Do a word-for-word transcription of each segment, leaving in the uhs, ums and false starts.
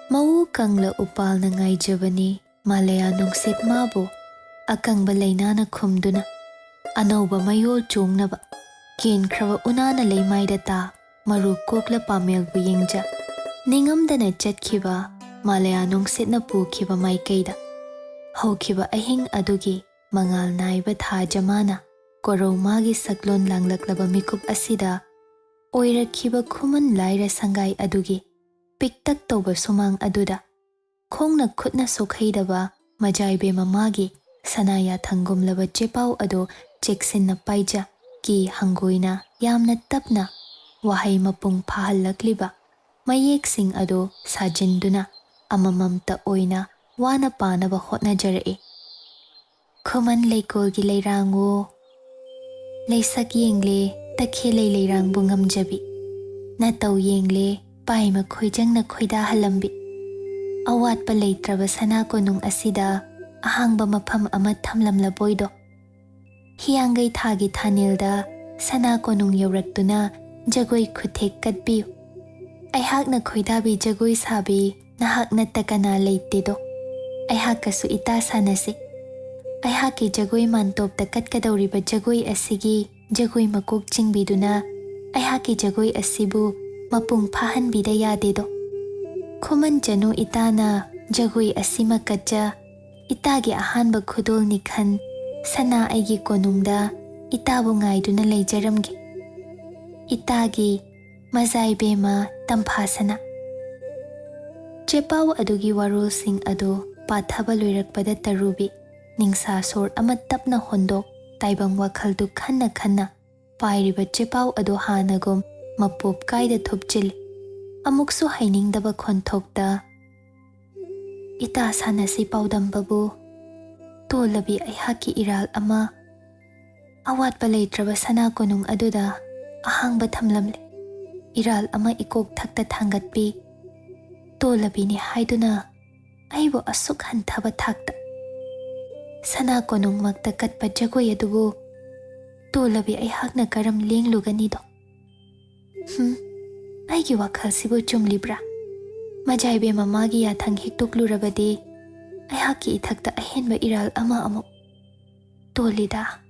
ꯃꯎ ꯀꯪꯂ ꯎꯄꯥꯜꯅ ꯉꯥꯏꯖꯕꯅꯤ꯫ ꯃꯥꯂꯌꯥ ꯅꯨꯡꯁꯤꯠ ꯃꯥꯕꯨ ꯑꯀꯪꯕ ꯂꯩꯅꯥꯅ ꯈꯨꯝꯗꯨꯅ, ꯑꯅꯧꯕ ꯃꯌꯣꯜ ꯆꯣꯡꯅꯕ ꯀꯦꯟꯈ꯭ꯔꯕ ꯎꯅꯥꯅ ꯂꯩꯃꯥꯏꯗ ꯇꯥ, ꯃꯔꯨ ꯀꯣꯛꯂ ꯄꯥꯃꯦꯜꯕꯨ ꯌꯦꯡꯖ, ꯅꯤꯡꯉꯝꯗꯅ ꯆꯠꯈꯤꯕ ꯃꯥꯂꯌꯥ ꯅꯨꯡꯁꯤꯠꯅ ꯄꯨꯈꯤꯕ ꯃꯥꯏꯀꯩꯗ ꯍꯧꯈꯤꯕ ꯑꯍꯤꯡ ꯑꯗꯨꯒꯤ ꯃꯉꯥꯜ ꯅꯥꯏꯕ ꯊꯥ ꯖꯃꯥꯅ ꯀꯣꯔꯧ ꯃꯥꯒꯤ ꯁꯛꯂꯣꯟ ꯂꯥꯡꯂꯛꯂꯕ ꯃꯤꯀꯨꯞ ꯑꯁꯤꯗ ꯑꯣꯏꯔꯛꯈꯤꯕ ꯈꯨꯃꯟ ꯂꯥꯏꯔ ꯁꯪꯒꯥꯏ ꯑꯗꯨꯒꯤ ꯄꯤꯛꯇꯛ ꯇꯧꯕ ꯁꯨꯃꯥꯡ ꯑꯗꯨꯗ ꯈꯣꯡꯅ ꯈꯨꯠꯅ ꯁꯣꯛꯍꯩꯗꯕ ꯃꯖꯥꯏꯕꯦꯝ ꯃꯃꯥꯒꯤ ꯁꯅꯥ ꯌꯥꯊꯪꯒꯨꯝꯂꯕ ꯆꯦꯄꯥꯎ ꯑꯗꯨ ꯆꯦꯛꯁꯤꯟꯅ ꯄꯥꯏꯖ, ꯀꯤ ꯍꯪꯒꯣꯏꯅ ꯌꯥꯝꯅ ꯇꯞꯅ ꯋꯥꯍꯩ ꯃꯄꯨꯡ ꯐꯥꯍꯜꯂꯛꯂꯤꯕ ꯃꯌꯦꯛꯁꯤꯡ ꯑꯗꯨ ꯁꯥꯖꯤꯟꯗꯨꯅ ꯑꯃꯃꯝꯇ ꯑꯣꯏꯅ ꯋꯥꯅ ꯄꯥꯅꯕ ꯍꯣꯠꯅꯖꯔꯛꯏ꯫ ꯈꯨꯃꯟ ꯂꯩꯀꯣꯜꯒꯤ ꯂꯩꯔꯥꯡꯋꯣ, ꯂꯩꯁꯛ ꯌꯦꯡꯂꯦ ꯇꯈꯦꯜꯂꯩ ꯂꯩꯔꯥꯡꯕꯨ ꯉꯝꯖꯕꯤ, ꯅꯇꯧ ꯌꯦꯡꯂꯦ ꯄꯥꯏꯃ ꯈꯣꯏꯖꯪꯅ ꯈꯣꯏꯗꯥꯍꯜꯂꯝꯕꯤ꯫ ꯑꯋꯥꯠꯄ ꯂꯩꯇ꯭ꯔꯕ ꯁꯅꯥ ꯀꯣꯅꯨꯡ ꯑꯁꯤꯗ ꯑꯍꯥꯡꯕ ꯃꯐꯝ ꯑꯃ ꯊꯝꯂꯝꯂꯕꯣꯏꯗꯣ꯫ ꯍꯤꯌꯥꯡꯒꯩ ꯊꯥꯒꯤ ꯊꯥꯅꯦꯜꯗ ꯁꯅꯥ ꯀꯣꯅꯨꯡ ꯌꯧꯔꯛꯇꯨꯅ ꯖꯒꯣꯏ ꯈꯨꯊꯦꯛ ꯀꯠꯄꯤꯌꯨ꯫ ꯑꯩꯍꯥꯛꯅ ꯈꯣꯏꯗꯥꯕꯤ ꯖꯒꯣꯏ ꯁꯥꯕꯤ ꯅꯍꯥꯛ ꯅꯠꯇ ꯀꯅꯥ ꯂꯩꯇꯦꯗꯣ꯫ ꯑꯩꯍꯥꯛꯀꯁꯨ ꯏꯇꯥ ꯁꯥꯟꯅꯁꯤ꯫ ꯑꯩꯍꯥꯛꯀꯤ ꯖꯒꯣꯏ ꯃꯥꯟꯇꯣꯞꯇ ꯀꯠꯀꯗꯧꯔꯤꯕ ꯖꯒꯣꯏ ꯑꯁꯤꯒꯤ ꯖꯒꯣꯏ ꯃꯀꯣꯛ ꯆꯤꯡꯕꯤꯗꯨꯅ ꯑꯩꯍꯥꯛꯀꯤ ꯖꯒꯣꯏ ꯑꯁꯤꯕꯨ ꯃꯄꯨꯡ ꯐꯥꯍꯟꯕꯤꯗ ꯌꯥꯗꯦꯗꯣ꯫ ꯈꯨꯃꯟ ꯆꯅꯨ ꯏꯇꯥꯅ ꯖꯒꯣꯏ ꯑꯁꯤꯃ ꯀꯠꯆ, ꯏꯇꯥꯒꯤ ꯑꯍꯥꯟꯕ ꯈꯨꯗꯣꯜꯅꯤ ꯈꯟ, ꯁꯅꯥ ꯑꯩꯒꯤ ꯀꯣꯅꯨꯡꯗ ꯏꯇꯥꯕꯨ ꯉꯥꯏꯗꯨꯅ ꯂꯩꯖꯔꯝꯒꯦ꯫ ꯏꯇꯥꯒꯤ ꯃꯖꯥꯏꯕꯦꯝꯃ ꯇꯝꯐꯥ ꯁꯅꯥ꯫ ꯆꯦꯄꯥꯎ ꯑꯗꯨꯒꯤ ꯋꯥꯔꯣꯜꯁꯤꯡ ꯑꯗꯨ ꯄꯥꯊꯕ ꯂꯣꯏꯔꯛꯄꯗ ꯇꯔꯨꯕꯤ ꯅꯤꯡꯁꯥ ꯁꯣꯔ ꯑꯃ ꯇꯞꯅ ꯍꯣꯟꯗꯣꯛ, ꯇꯥꯏꯕꯪ ꯋꯥꯈꯜꯗꯨ ꯈꯟꯅ ꯈꯟꯅ ꯄꯥꯏꯔꯤꯕ ꯆꯦꯄꯥꯎ ꯑꯗꯨ ꯍꯥꯟꯅꯒꯨꯝ ꯃꯄꯣꯞ ꯀꯥꯏꯗ ꯊꯨꯞꯆꯤꯜꯂꯤ꯫ ꯑꯃꯨꯛꯁꯨ ꯍꯩꯅꯤꯡꯗꯕ ꯈꯣꯟꯊꯣꯛꯇ, "ꯏꯇꯥ ꯁꯥꯟꯅꯁꯤ ꯄꯥꯎꯗꯝꯕꯕꯨ, ꯇꯣꯜꯂꯕꯤ ꯑꯩꯍꯥꯛꯀꯤ ꯏꯔꯥꯜ ꯑꯃ, ꯑꯋꯥꯠꯄ ꯂꯩꯇ꯭ꯔꯕ ꯁꯅꯥ ꯀꯣꯅꯨꯡ ꯑꯗꯨꯗ ꯑꯍꯥꯡꯕ ꯊꯝꯂꯝꯂꯦ꯫ ꯏꯔꯥꯜ ꯑꯃ ꯏꯀꯣꯛ ꯊꯛꯇ ꯊꯥꯡꯒꯠꯄꯤ, ꯇꯣꯜꯂꯕꯤꯅꯤ ꯍꯥꯏꯗꯨꯅ ꯑꯩꯕꯨ ꯑꯁꯨꯛ ꯍꯟꯊꯕ ꯊꯥꯛꯇ꯫ ꯁꯅꯥ ꯀꯣꯅꯨꯡꯃꯛꯇ ꯀꯠꯄ ꯖꯒꯣꯏ ꯑꯗꯨꯕꯨ ꯇꯣꯜꯂꯕꯤ ꯑꯩꯍꯥꯛꯅ ꯀꯔꯝ ꯂꯦꯡꯂꯨꯒꯅꯤꯗꯣ? ꯍꯨꯝ, ꯑꯩꯒꯤ ꯋꯥꯈꯜꯁꯤꯕꯨ ꯆꯨꯝꯂꯤꯕ꯭ꯔꯥ? ꯃꯖꯥꯏꯕꯦꯝ ꯃꯃꯥꯒꯤ ꯌꯥꯊꯪ ꯍꯤꯛꯇꯣꯛꯂꯨꯔꯕꯗꯤ ꯑꯩꯍꯥꯛꯀꯤ ꯏꯊꯛꯇ ꯑꯍꯦꯟꯕ ꯏꯔꯥꯜ ꯑꯃ ꯑꯃꯨꯛ ꯇꯣꯜꯂꯤꯗ꯫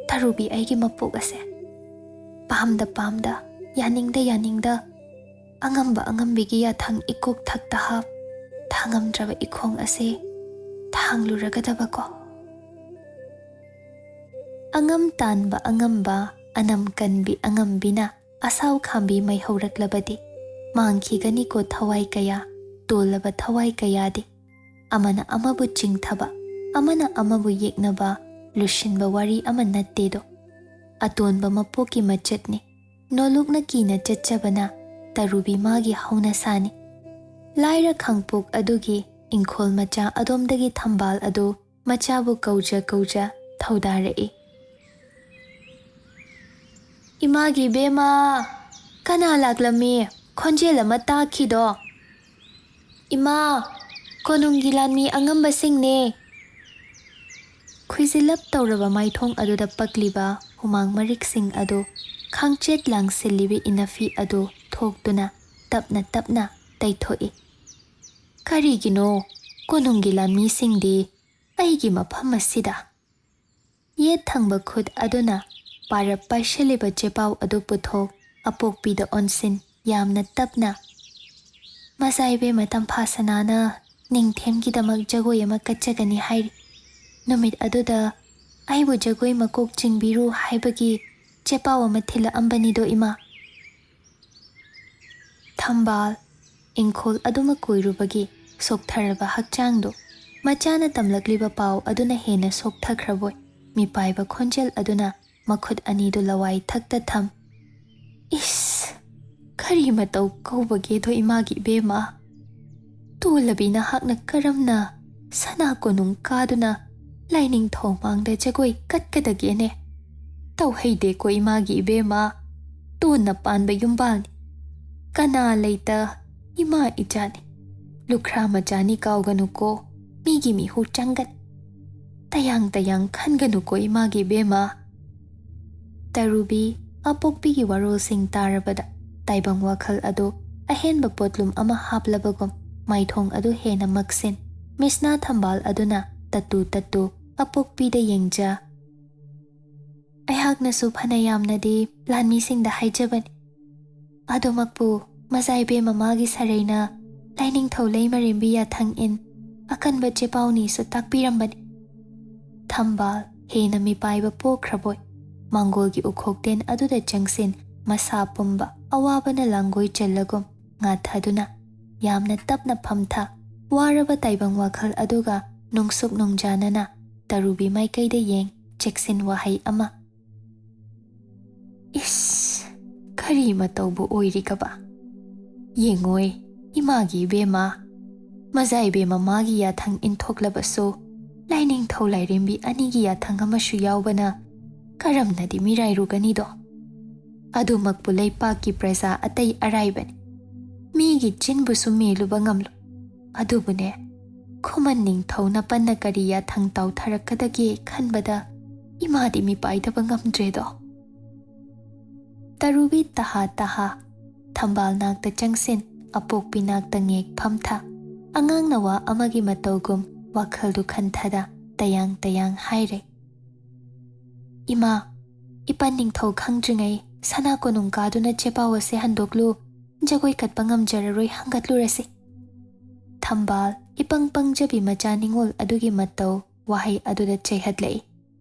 ꯇꯔꯨꯕꯤ ꯑꯩꯒꯤ ꯃꯄꯣꯛ ꯑꯁꯦ ꯄꯥꯝꯗ ꯄꯥꯝꯗ, ꯌꯥꯅꯤꯡꯗ ꯌꯥꯅꯤꯡꯗ, ꯑꯉꯝꯕ ꯑꯉꯝꯕꯤꯒꯤ ꯌꯥꯊꯪ ꯏꯀꯣꯛ ꯊꯛꯇ ꯍꯥꯞ, ꯊꯥꯉꯝꯗ꯭ꯔꯕ ꯏꯈꯣꯡ ꯑꯁꯦ ꯊꯥꯡꯂꯨꯔꯒꯗꯕꯀꯣ꯫ ꯑꯉꯝ ꯇꯥꯟꯕ ꯑꯉꯝꯕ, ꯑꯅꯝ ꯀꯟꯕꯤ ꯑꯉꯝꯕꯤꯅ ꯑꯁꯥꯎ ꯈꯥꯝꯕꯤ ꯃꯩꯍꯧꯔꯛꯂꯕꯗꯤ ꯃꯥꯡꯈꯤꯒꯅꯤꯀꯣ ꯊꯋꯥꯏ ꯀꯌꯥ, ꯇꯣꯜꯂꯕ ꯊꯋꯥꯏ ꯀꯌꯥꯗꯤ꯫ ꯑꯃꯅ ꯑꯃꯕꯨ ꯆꯤꯡꯊꯕ, ꯑꯃꯅ ꯑꯃꯕꯨ ꯌꯦꯛꯅꯕ, ꯂꯨꯁꯤꯟꯕ ꯋꯥꯔꯤ ꯑꯃ ꯅꯠꯇꯦꯗꯣ꯫ ꯑꯇꯣꯟꯕ ꯃꯄꯣꯛꯀꯤ ꯃꯆꯠꯅꯤ꯫ ꯅꯣꯂꯨꯛꯅ ꯀꯤꯅ ꯆꯠꯆꯕꯅ ꯇꯔꯨꯕꯤ ꯃꯥꯒꯤ ꯍꯧꯅꯁꯥꯅꯤ꯫ ꯂꯥꯏꯔ ꯈꯥꯡꯄꯣꯛ ꯑꯗꯨꯒꯤ ꯏꯪꯈꯣꯜ ꯃꯆꯥ ꯑꯗꯣꯝꯗꯒꯤ ꯊꯝꯕꯥꯜ ꯑꯗꯨ ꯃꯆꯥꯕꯨ ꯀꯧꯖ ꯀꯧꯖ ꯊꯧꯗꯥꯔꯛꯏ꯫ "ꯏꯃꯥꯒꯤ ꯏꯕꯦꯝꯃ, ꯀꯅꯥ ꯂꯥꯛꯂꯝꯃꯤ? ꯈꯣꯟꯖꯦꯜ ꯑꯃ ꯇꯥꯈꯤꯗꯣ꯫ ꯏꯃꯥ, ꯀꯣꯅꯨꯡꯒꯤ ꯂꯥꯟꯃꯤ ꯑꯉꯝꯕꯁꯤꯡꯅꯦ!" ꯈꯨꯏꯖꯤꯜꯂꯞ ꯇꯧꯔꯕ ꯃꯥꯏꯊꯣꯡ ꯑꯗꯨꯗ ꯄꯛꯂꯤꯕ ꯍꯨꯃꯥꯡ ꯃꯔꯤꯛꯁꯤꯡ ꯑꯗꯨ ꯈꯥꯡꯆꯦꯠ ꯂꯥꯡꯁꯤꯜꯂꯤꯕ ꯏꯅꯐꯤ ꯑꯗꯨ ꯊꯣꯛꯇꯨꯅ ꯇꯞꯅ ꯇꯞꯅ ꯇꯩꯊꯣꯛꯏ꯫ "ꯀꯔꯤꯒꯤꯅꯣ ꯀꯣꯅꯨꯡꯒꯤ ꯂꯥꯟꯃꯤꯁꯤꯡꯗꯤ ꯑꯩꯒꯤ ꯃꯐꯝ ꯑꯁꯤꯗ?" ꯌꯦꯠ ꯊꯪꯕ ꯈꯨꯠ ꯑꯗꯨꯅ ꯄꯥꯔꯞ ꯄꯥꯏꯁꯤꯜꯂꯤꯕ ꯆꯦꯄꯥꯎ ꯑꯗꯨ ꯄꯨꯊꯣꯛ ꯑꯄꯣꯛꯄꯤꯗ ꯑꯣꯟꯁꯤꯟ ꯌꯥꯝꯅ ꯇꯞꯅ, "ꯃꯆꯥ ꯏꯕꯦꯝꯃ ꯇꯝꯐꯥ ꯁꯅꯥꯅ ꯅꯤꯡꯊꯦꯝꯒꯤꯗꯃꯛ ꯖꯒꯣꯏ ꯑꯃ ꯀꯠꯆꯒꯅꯤ ꯍꯥꯏꯔꯤ꯫ ꯅꯨꯃꯤꯠ ꯑꯗꯨꯗ ꯑꯩꯕꯨ ꯖꯒꯣꯏ ꯃꯀꯣꯛ ꯆꯤꯡꯕꯤꯔꯨ ꯍꯥꯏꯕꯒꯤ ꯆꯦꯄꯥꯎ ꯑꯃ ꯊꯤꯜꯂꯛꯑꯝꯕꯅꯤꯗꯣ ꯏꯃꯥ꯫" ꯊꯝꯕꯥꯜ, ꯏꯪꯈꯣꯜ ꯑꯗꯨꯃꯛ ꯀꯣꯏꯔꯨꯕꯒꯤ ꯁꯣꯛꯊꯔꯕ ꯍꯛꯆꯥꯡꯗꯨ ꯃꯆꯥꯅ ꯇꯝꯂꯛꯂꯤꯕ ꯄꯥꯎ ꯑꯗꯨꯅ ꯍꯦꯟꯅ ꯁꯣꯛꯊꯈ꯭ꯔꯕꯣꯏ ꯃꯤꯄꯥꯏꯕ ꯈꯣꯟꯖꯦꯜ ꯑꯗꯨꯅ ꯃꯈꯨꯠ ꯑꯅꯤꯗꯨ ꯂꯋꯥꯏ ꯊꯛꯇ ꯊꯝ꯫ "ꯏꯁ, ꯀꯔꯤ ꯃꯇꯧ ꯀꯧꯕꯒꯦꯗꯣ ꯏꯃꯥꯒꯤ ꯏꯕꯦꯝꯃ? ꯇꯣꯜꯂꯕꯤ ꯅꯍꯥꯛꯅ ꯀꯔꯝꯅ ꯁꯅꯥ ꯀꯣꯅꯨꯡ ꯀꯥꯗꯨꯅ ꯂꯥꯏꯅꯤꯡꯊꯧ ꯃꯥꯡꯗ ꯖꯒꯣꯏ ꯀꯠꯀꯗꯒꯦꯅꯦ? ꯇꯧꯍꯩꯗꯦꯀꯣ ꯏꯃꯥꯒꯤ ꯏꯕꯦꯝꯃ꯫ ꯇꯣꯟꯅ ꯄꯥꯟꯕ ꯌꯨꯝꯕꯥꯜꯅꯤ꯫ ꯀꯅꯥ ꯂꯩꯇ ꯏꯃꯥ ꯏꯆꯥꯅꯤ꯫ ꯂꯨꯈ꯭ꯔꯥ ꯃꯆꯥꯅꯤ ꯀꯥꯎꯒꯅꯨꯀꯣ, ꯃꯤꯒꯤ ꯃꯤꯍꯨ ꯆꯪꯒꯅꯤ꯫ ꯇꯌꯥꯡ ꯇꯌꯥꯡ ꯈꯟꯒꯅꯨꯀꯣ ꯏꯃꯥꯒꯤ ꯏꯕꯦꯝꯃ꯫" ꯇꯔꯨꯕꯤ ꯑꯄꯣꯛꯄꯤꯒꯤ ꯋꯥꯔꯣꯜꯁꯤꯡ ꯇꯥꯔꯕꯗ ꯇꯥꯏꯕꯪ ꯋꯥꯈꯜ ꯑꯗꯨ ꯑꯍꯦꯟꯕ ꯄꯣꯠꯂꯨꯝ ꯑꯃ ꯍꯥꯞꯂꯕꯒꯨꯝ ꯃꯥꯏꯊꯣꯡ ꯑꯗꯨ ꯍꯦꯟꯅ ꯃꯛꯁꯤꯟ, ꯃꯤꯁꯅꯥ ꯊꯝꯕꯥꯜ ꯑꯗꯨꯅ ꯇꯠꯇꯨ ꯇꯠꯇꯨ ꯑꯄꯣꯛꯄꯤꯗ ꯌꯦꯡꯖ꯫ ꯑꯩꯍꯥꯛꯅꯁꯨ ꯐꯅ ꯌꯥꯝꯅꯗꯤ ꯂꯥꯟꯃꯤꯁꯤꯡꯗ ꯍꯥꯏꯖꯕꯅꯤ꯫ ꯑꯗꯨꯃꯛꯄꯨ ꯃꯖꯥꯏꯕꯦꯝ ꯃꯃꯥꯒꯤ ꯁꯔꯩꯅ ꯂꯥꯏꯅꯤꯡꯊꯧ ꯂꯩꯃꯔꯦꯝꯕꯤ ꯌꯥꯊꯪ ꯏꯟ ꯑꯀꯟꯕ ꯆꯦꯄꯥꯎꯅꯤꯁꯨ ꯇꯥꯛꯄꯤꯔꯝꯕꯅꯤ꯫ ꯊꯝꯕꯥꯜ ꯍꯦꯟꯅ ꯃꯤꯄꯥꯏꯕ ꯄꯣꯛꯈ꯭ꯔꯕꯣꯏ ꯃꯥꯡꯒꯣꯜꯒꯤ ꯎꯈꯣꯛꯇꯦꯟ ꯑꯗꯨꯗ ꯆꯪꯁꯤꯟ ꯃꯁꯥ ꯄꯨꯝꯕ ꯑꯋꯥꯕꯅ ꯂꯥꯡꯒꯣꯏ ꯆꯜꯂꯒꯨꯝ ꯉꯥꯊꯗꯨꯅ ꯌꯥꯝꯅ ꯇꯞꯅ ꯐꯝꯊ ꯋꯥꯔꯕ ꯇꯥꯏꯕꯪ ꯋꯥꯈꯜ ꯑꯗꯨꯒ ꯅꯨꯡꯁꯨꯛ ꯅꯨꯡꯖꯥꯅꯅ ꯇꯔꯨꯕꯤ ꯃꯥꯏꯀꯩꯗ ꯌꯦꯡ ꯆꯦꯛꯁꯤꯟ ꯋꯥꯍꯩ ꯑꯃ꯫ ꯏꯁ, ꯀꯔꯤ ꯃꯇꯧꯕꯨ ꯑꯣꯏꯔꯤꯒꯕ? ꯌꯦꯡꯉꯣꯏ, ꯏꯃꯥꯒꯤ ꯏꯕꯦꯝꯃ, ꯃꯖꯥ ꯏꯕꯦꯝꯃ ꯃꯥꯒꯤ ꯌꯥꯊꯪ ꯏꯟꯊꯣꯛꯂꯕꯁꯨ ꯂꯥꯏꯅꯤꯡꯊꯧ ꯂꯥꯏꯔꯦꯝꯕꯤ ꯑꯅꯤꯒꯤ ꯌꯥꯊꯪ ꯑꯃꯁꯨ ꯌꯥꯎꯕꯅ ꯀꯔꯝꯅꯗꯤ ꯃꯤꯔꯥꯏꯔꯨꯒꯅꯤꯗꯣ? ꯑꯗꯨꯃꯛꯄꯨ ꯂꯩꯄꯥꯛꯀꯤ ꯄ꯭ꯔꯖꯥ ꯑꯇꯩ ꯑꯔꯥꯏꯕꯅꯤ꯫ ꯃꯤꯒꯤ ꯆꯤꯟꯕꯨꯁꯨ ꯃꯦꯜꯂꯨꯕ ꯉꯝꯂꯣꯏ꯫ ꯑꯗꯨꯕꯨꯅꯦ, ꯈꯨꯃꯟ ꯅꯤꯡꯊꯧ ꯅꯄꯟꯅ ꯀꯔꯤ ꯌꯥꯊꯪ ꯇꯥꯎꯊꯔꯛꯀꯗꯒꯦ ꯈꯟꯕꯗ ꯏꯃꯥꯗꯤ ꯃꯤꯄꯥꯏꯗꯕ ꯉꯝꯗ꯭ꯔꯦꯗꯣ꯫ ꯇꯔꯨꯕꯤ ꯇꯍꯥ ꯇꯍꯥ ꯊꯝꯕꯥꯜ ꯅꯥꯛꯇ ꯆꯪꯁꯤꯟ, ꯑꯄꯣꯛꯄꯤ ꯅꯥꯛꯇ ꯉꯦꯛ ꯐꯝꯊ, ꯑꯉꯥꯡꯅ ꯋꯥ ꯑꯃꯒꯤ ꯃꯇꯧꯒꯨꯝ ꯋꯥꯈꯜꯗꯨ ꯈꯟꯊꯗ ꯇꯌꯥꯡ ꯇꯌꯥꯡ ꯍꯥꯏꯔꯦ꯫ ꯏꯃꯥ, ꯏꯄꯟ ꯅꯤꯡꯊꯧ ꯈꯪꯗ꯭ꯔꯤꯉꯩ ꯁꯅꯥ ꯀꯣꯅꯨꯡ ꯀꯥꯗꯨꯅ ꯆꯦꯄꯥꯎ ꯑꯁꯦ ꯍꯟꯗꯣꯛꯂꯨ, ꯖꯒꯣꯏ ꯀꯠꯄ ꯉꯝꯖꯔꯔꯣꯏ, ꯍꯪꯒꯠꯂꯨꯔꯁꯤ꯫ ꯊꯝꯕꯥꯜ ꯏꯄꯪ ꯄꯪꯖꯕꯤ ꯃꯆꯥ ꯅꯤꯡꯉꯣꯜ ꯑꯗꯨꯒꯤ ꯃꯇꯧ ꯋꯥꯍꯩ ꯑꯗꯨꯗ ꯆꯩꯍꯠꯂꯛꯏ꯫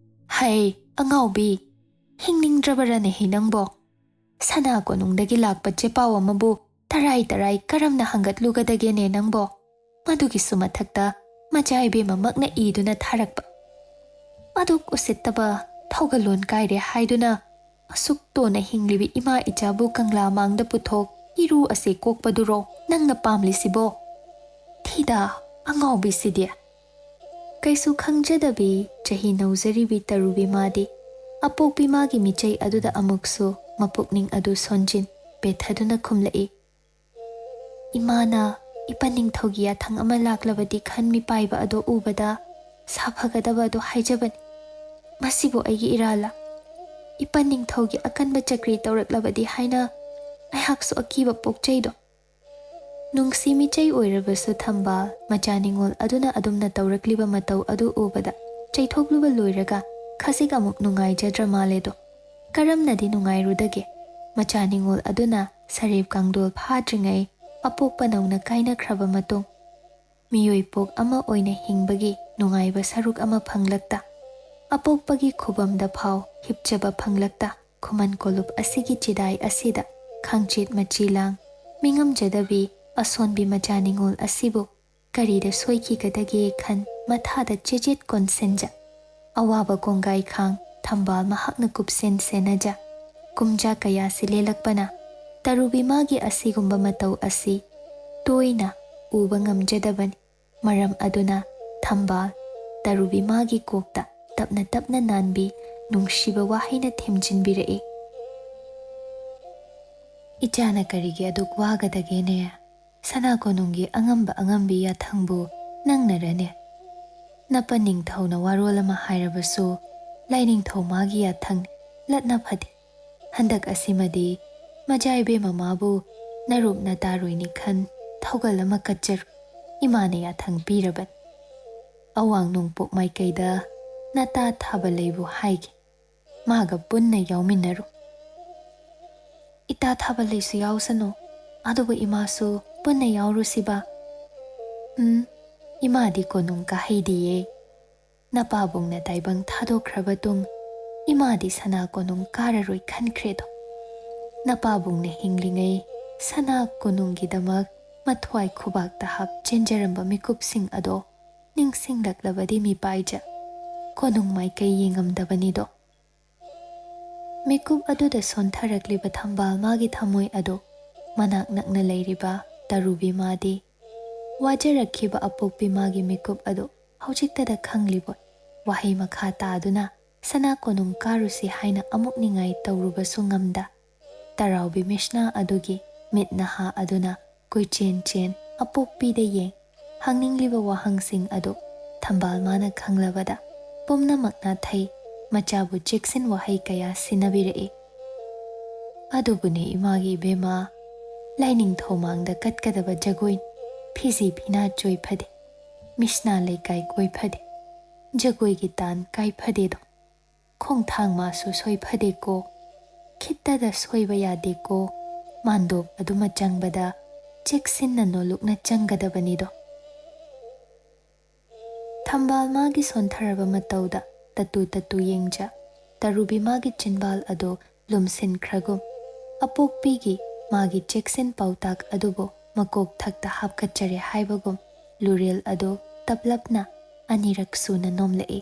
ꯍꯩ, ꯑꯉꯥꯎꯕꯤ, ꯍꯤꯡꯅꯤꯡꯗ꯭ꯔꯕꯔꯅꯦꯍꯦ ꯅꯪꯕꯣ? ꯁꯅꯥ ꯀꯣꯅꯨꯡꯗꯒꯤ ꯂꯥꯛꯄ ꯆꯦꯄꯥꯎ ꯑꯃꯕꯨ ꯇꯔꯥꯏ ꯇꯔꯥꯏ ꯀꯔꯝꯅ ꯍꯪꯒꯠꯂꯨꯒꯗꯒꯦꯅꯦ ꯅꯪꯕꯣ? ꯃꯗꯨꯒꯤꯁꯨ ꯃꯊꯛꯇ ꯃꯆꯥ ꯏꯕꯦꯝꯃꯃꯛꯅ ꯏꯗꯨꯅ ꯊꯥꯔꯛꯄ꯫ ꯑꯗꯨꯛ ꯎꯁꯤꯠꯇꯕ ꯊꯧꯒꯜꯂꯣꯟ ꯀꯥꯏꯔꯦ ꯍꯥꯏꯗꯨꯅ ꯑꯁꯨꯛ ꯇꯣꯟꯅ ꯍꯤꯡꯂꯤꯕꯤ ꯏꯃꯥ ꯏꯆꯥꯕꯨ ꯀꯪꯂꯥ ꯃꯥꯡꯗ ꯄꯨꯊꯣꯛ ꯏꯔꯨ ꯑꯁꯤ ꯀꯣꯛꯄꯗꯨꯔꯣ ꯅꯪꯅ ꯄꯥꯝꯂꯤꯁꯤꯕꯣ? ꯊꯤꯗ, ꯑꯉꯥꯎꯕꯤꯁꯤꯗꯤ꯫ ꯀꯩꯁꯨ ꯈꯪꯖꯗꯕꯤ ꯆꯍꯤ ꯅꯧꯖꯔꯤꯕꯤ ꯇꯔꯨꯕꯤ ꯃꯥꯗꯤ ꯑꯄꯣꯛꯄꯤ ꯃꯥꯒꯤ ꯃꯤꯆꯩ ꯑꯗꯨꯗ ꯑꯃꯨꯛꯁꯨ ꯃꯄꯨꯛꯅꯤꯡ ꯑꯗꯨ ꯁꯣꯟꯖꯤꯟ ꯄꯦꯊꯗꯨꯅ ꯈꯨꯝꯂꯛꯏ꯫ ꯏꯃꯥꯅ ꯏꯄꯟ ꯅꯤꯡꯊꯧꯒꯤ ꯌꯥꯊꯪ ꯑꯃ ꯂꯥꯛꯂꯕꯗꯤ ꯈꯟ ꯃꯤꯄꯥꯏꯕ ꯑꯗꯣ ꯎꯕꯗ ꯁꯥꯐꯒꯗꯕ ꯑꯗꯨ ꯍꯥꯏꯖꯕꯅꯤ꯫ ꯃꯁꯤꯕꯨ ꯑꯩꯒꯤ ꯏꯔꯥꯜꯂ? ꯏꯄꯟ ꯅꯤꯡꯊꯧꯒꯤ ꯑꯀꯟꯕ ꯆꯀ꯭ꯔꯤ ꯇꯧꯔꯛꯂꯕꯗꯤ ꯍꯥꯏꯅ ꯑꯩꯍꯥꯛꯁꯨ ꯑꯀꯤꯕ ꯄꯣꯛꯆꯩꯗꯣ꯫ ꯅꯨꯡꯁꯤ ꯃꯤꯆꯩ ꯑꯣꯏꯔꯕꯁꯨ ꯊꯝꯕꯥꯜ ꯃꯆꯥ ꯅꯤꯉꯣꯜ ꯑꯗꯨꯅ ꯑꯗꯨꯝꯅ ꯇꯧꯔꯛꯂꯤꯕ ꯃꯇꯧ ꯑꯗꯨ ꯎꯕꯗ ꯆꯩꯊꯣꯛꯂꯨꯕ ꯂꯣꯏꯔꯒ ꯈꯖꯤꯛ ꯑꯃꯨꯛ ꯅꯨꯡꯉꯥꯏꯖꯗ꯭ꯔ ꯃꯥꯜꯂꯦꯗꯣ꯫ ꯀꯔꯝꯅꯗꯤ ꯅꯨꯡꯉꯥꯏꯔꯨꯗꯒꯦ? ꯃꯆꯥ ꯅꯤꯉꯣꯜ ꯑꯗꯨꯅ ꯁꯔꯦꯞ ꯀꯥꯡꯗꯣꯜ ꯐꯥꯗ꯭ꯔꯤꯉꯩ ꯑꯄꯣꯛꯄ ꯅꯧꯅ ꯀꯥꯏꯅꯈ꯭ꯔꯕ ꯃꯇꯨꯡ, ꯃꯤꯑꯣꯏ ꯄꯣꯛ ꯑꯃ ꯑꯣꯏꯅ ꯍꯤꯡꯕꯒꯤ ꯅꯨꯡꯉꯥꯏꯕ ꯁꯔꯨꯛ ꯑꯃ ꯐꯪꯂꯛꯇ, ꯑꯄꯣꯛꯄꯒꯤ ꯈꯨꯕꯝꯗ ꯐꯥꯎ ꯍꯤꯞꯆꯕ ꯐꯪꯂꯛꯇ, ꯈꯨꯃꯟ ꯀꯣꯂꯨꯞ ꯑꯁꯤꯒꯤ ꯆꯤꯗꯥꯏ ꯑꯁꯤꯗ ꯈꯪꯆꯦꯠ ꯃꯆꯤ ꯂꯥꯡ ꯃꯤꯉꯝꯖꯗꯕꯤ ꯑꯁꯣꯟꯕꯤ ꯃꯆꯥ ꯅꯤꯉꯣꯜ ꯑꯁꯤꯕꯨ ꯀꯔꯤꯗ ꯁꯣꯏꯈꯤꯒꯗꯒꯦ ꯈꯟ ꯃꯊꯥꯗ ꯆꯦꯆꯦꯠ ꯀꯣꯟꯁꯤꯟꯖ, ꯑꯋꯥꯕ ꯀꯣꯡꯒꯥꯏ ꯈꯥꯡ ꯊꯝꯕꯥꯜ ꯃꯍꯥꯛꯅ ꯀꯨꯞꯁꯦꯟ ꯁꯦꯟꯅꯖ, ꯀꯨꯝꯖꯥ ꯀꯌꯥꯁꯤ ꯂꯦꯜꯂꯛꯄꯅ ꯇꯔꯨꯕꯤ ꯃꯥꯒꯤ ꯑꯁꯤꯒꯨꯝꯕ ꯃꯇꯧ ꯑꯁꯤ ꯇꯣꯏꯅ ꯎꯕ ꯉꯝꯖꯗꯕꯅꯤ꯫ ꯃꯔꯝ ꯑꯗꯨꯅ ꯊꯝꯕꯥꯜ ꯇꯔꯨꯕꯤ ꯃꯥꯒꯤ ꯀꯣꯛꯇ ꯇꯞꯅ ꯇꯞꯅ ꯅꯥꯟꯕꯤ ꯅꯨꯡꯁꯤꯕ ꯋꯥꯍꯩꯅ ꯊꯦꯝꯖꯤꯟꯕꯤꯔꯛꯏ꯫ "ꯏꯆꯥꯅ ꯀꯔꯤꯒꯤ ꯑꯗꯨꯛ ꯋꯥꯒꯗꯒꯦꯅꯦ? ꯁꯅꯥ ꯀꯣꯅꯨꯡꯒꯤ ꯑꯉꯝꯕ ꯑꯉꯝꯕꯤ ꯌꯥꯊꯪꯕꯨ ꯅꯪꯅꯔꯅꯦ? ꯅꯄ ꯅꯤꯡꯊꯧꯅ ꯋꯥꯔꯣꯜ ꯑꯃ ꯍꯥꯏꯔꯕꯁꯨ ꯂꯥꯏꯅꯤꯡꯊꯧ ꯃꯥꯒꯤ ꯌꯥꯊꯪ ꯂꯠꯅ ꯐꯗꯦ꯫ ꯍꯟꯗꯛ ꯑꯁꯤꯃꯗꯤ ꯃꯖꯥꯏꯕꯦꯝꯃ ꯃꯥꯕꯨ ꯅꯔꯨꯞ ꯅꯇꯥꯔꯣꯏꯅꯤ ꯈꯟ ꯊꯧꯒꯜ ꯑꯃ ꯀꯠꯆꯔꯨ꯫ ꯏꯃꯥꯅ ꯌꯥꯊꯪ ꯄꯤꯔꯕꯅꯤ꯫ ꯑꯋꯥꯡ ꯅꯣꯡꯄꯣꯛ ꯃꯥꯏꯀꯩꯗ ꯅꯇꯥ ꯊꯥꯕ ꯂꯩꯕꯨ ꯍꯥꯏꯒꯦ꯫ ꯃꯥꯒ ꯄꯨꯟꯅ ꯌꯥꯎꯃꯤꯟꯅꯔꯨ꯫" "ꯏꯇꯥ ꯊꯥꯕ ꯂꯩꯁꯨ ꯌꯥꯎꯁꯅꯨ, ꯑꯗꯨꯕꯨ ꯏꯃꯥꯁꯨ ꯄꯨꯟꯅ ꯌꯥꯎꯔꯨꯁꯤꯕ?" "ꯎꯝ, ꯏꯃꯥꯗꯤ ꯀꯣꯅꯨꯡ ꯀꯥꯍꯩꯗꯤꯌꯦ꯫ ꯅꯄꯥꯕꯨꯡꯅ ꯇꯥꯏꯕꯪ ꯊꯥꯗꯣꯛꯈ꯭ꯔꯕ ꯇꯨꯡ ꯏꯃꯥꯗꯤ ꯁꯅꯥ ꯀꯣꯅꯨꯡ ꯀꯥꯔꯔꯣꯏ ꯈꯟꯈ꯭ꯔꯦꯗꯣ꯫ ꯅꯄꯥꯕꯨꯡꯅ ꯍꯤꯡꯂꯤꯉꯩ ꯁꯅꯥ ꯀꯣꯅꯨꯡꯒꯤꯗꯃꯛ ꯃꯊ꯭ꯋꯥꯏ ꯈꯨꯕꯥꯛꯇ ꯍꯥꯞ ꯆꯦꯟꯖꯔꯝꯕ ꯃꯤꯀꯨꯞꯁꯤꯡ ꯑꯗꯣ ꯅꯤꯡꯁꯤꯡꯂꯛꯂꯕꯗꯤ ꯃꯤꯄꯥꯏꯖ ꯀꯣꯅꯨꯡ ꯃꯥꯏꯀꯩ ꯌꯦꯡꯉꯝꯗꯕꯅꯤꯗꯣ꯫" ꯃꯤꯀꯨꯞ ꯑꯗꯨꯗ ꯁꯣꯟꯊꯔꯛꯂꯤꯕ ꯊꯝꯕꯥꯜ ꯃꯥꯒꯤ ꯊꯃꯣꯏ ꯑꯗꯨ ꯃꯅꯥꯛ ꯅꯛꯅ ꯂꯩꯔꯤꯕ ꯇꯔꯨꯕꯤ ꯃꯥꯗꯤ ꯋꯥꯖꯔꯛꯈꯤꯕ ꯑꯄꯣꯛꯄꯤ ꯃꯥꯒꯤ ꯃꯤꯀꯨꯞ ꯑꯗꯨ ꯍꯧꯖꯤꯛꯇꯗ ꯈꯪꯂꯤꯕꯣꯏ ꯋꯥꯍꯩ ꯃꯈꯥ ꯇꯥꯗꯨꯅ ꯁꯅꯥ ꯀꯣꯅꯨꯡ ꯀꯥꯔꯨꯁꯤ ꯍꯥꯏꯅ ꯑꯃꯨꯛ ꯅꯤꯡꯉꯥꯏ ꯇꯧꯔꯨꯕꯁꯨ ꯉꯝꯗ, ꯇꯔꯥꯎꯕꯤ ꯃꯤꯁꯅꯥ ꯑꯗꯨꯒꯤ ꯃꯤꯠ ꯅꯍꯥ ꯑꯗꯨꯅ ꯀꯣꯏꯆꯦꯟ ꯆꯦꯟ ꯑꯄꯣꯛꯄꯤꯗ ꯌꯦꯡ ꯍꯪꯅꯤꯡꯂꯤꯕ ꯋꯥꯍꯪꯁꯤꯡ ꯑꯗꯨ ꯊꯝꯕꯥꯜ ꯃꯥꯅ ꯈꯪꯂꯕꯗ ꯄꯨꯝꯅꯃꯛ ꯅꯥꯊꯩ, ꯃꯆꯥꯕꯨ ꯆꯦꯛꯁꯤꯟ ꯋꯥꯍꯩ ꯀꯌꯥ ꯁꯤꯟꯅꯕꯤꯔꯛꯏ꯫ "ꯑꯗꯨꯕꯨꯅꯦ ꯏꯃꯥꯒꯤ ꯏꯕꯦꯝꯃ, ꯂꯥꯏꯅꯤꯡꯊꯧ ꯃꯥꯡꯗ ꯀꯠꯀꯗꯕ ꯖꯒꯣꯏꯅꯤ꯫ ꯐꯤꯖꯤ ꯐꯤꯅꯥ ꯆꯣꯏ ꯐꯗꯦ, ꯃꯤꯁꯅꯥ ꯂꯩꯀꯥꯏ ꯀꯣꯏ ꯐꯗꯦ, ꯖꯒꯣꯏꯒꯤ ꯇꯥꯟ ꯀꯥꯏ ꯐꯗꯦꯗꯣ꯫ ꯈꯣꯡꯊꯥꯡ ꯃꯥꯁꯨ ꯁꯣꯏ ꯐꯗꯦꯀꯣ, ꯈꯤꯠꯇꯗ ꯁꯣꯏꯕ ꯌꯥꯗꯦꯀꯣ꯫ ꯃꯥꯟꯗꯣꯞ ꯑꯗꯨꯃ ꯆꯪꯕꯗ ꯆꯦꯛꯁꯤꯟꯅ ꯅꯣꯂꯨꯛꯅ ꯆꯪꯒꯗꯕꯅꯤꯗꯣ꯫ ꯊꯝꯕꯥꯜ ꯃꯥꯒꯤ ꯁꯣꯟꯊꯔꯕ ꯃꯇꯧꯗ ꯇꯠꯇꯨ ꯇꯠꯇꯨ ꯌꯦꯡꯖ, ꯇꯔꯨꯕꯤ ꯃꯥꯒꯤ ꯆꯤꯟꯕꯥꯜ ꯑꯗꯨ ꯂꯨꯝꯁꯤꯟꯈ꯭ꯔꯒꯨꯝ, ꯑꯄꯣꯛꯄꯤꯒꯤ ꯃꯥꯒꯤ ꯆꯦꯛꯁꯤꯟ ꯄꯥꯎꯇꯥꯛ ꯑꯗꯨꯕꯨ ꯃꯀꯣꯛ ꯊꯛꯇ ꯍꯥꯞꯀꯠꯆꯔꯦ ꯍꯥꯏꯕꯒꯨꯝ ꯂꯨꯔꯦꯜ ꯑꯗꯨ ꯇꯞꯂꯞꯅ ꯑꯅꯤꯔꯛ ꯁꯨꯅ ꯅꯣꯝꯂꯛꯏ꯫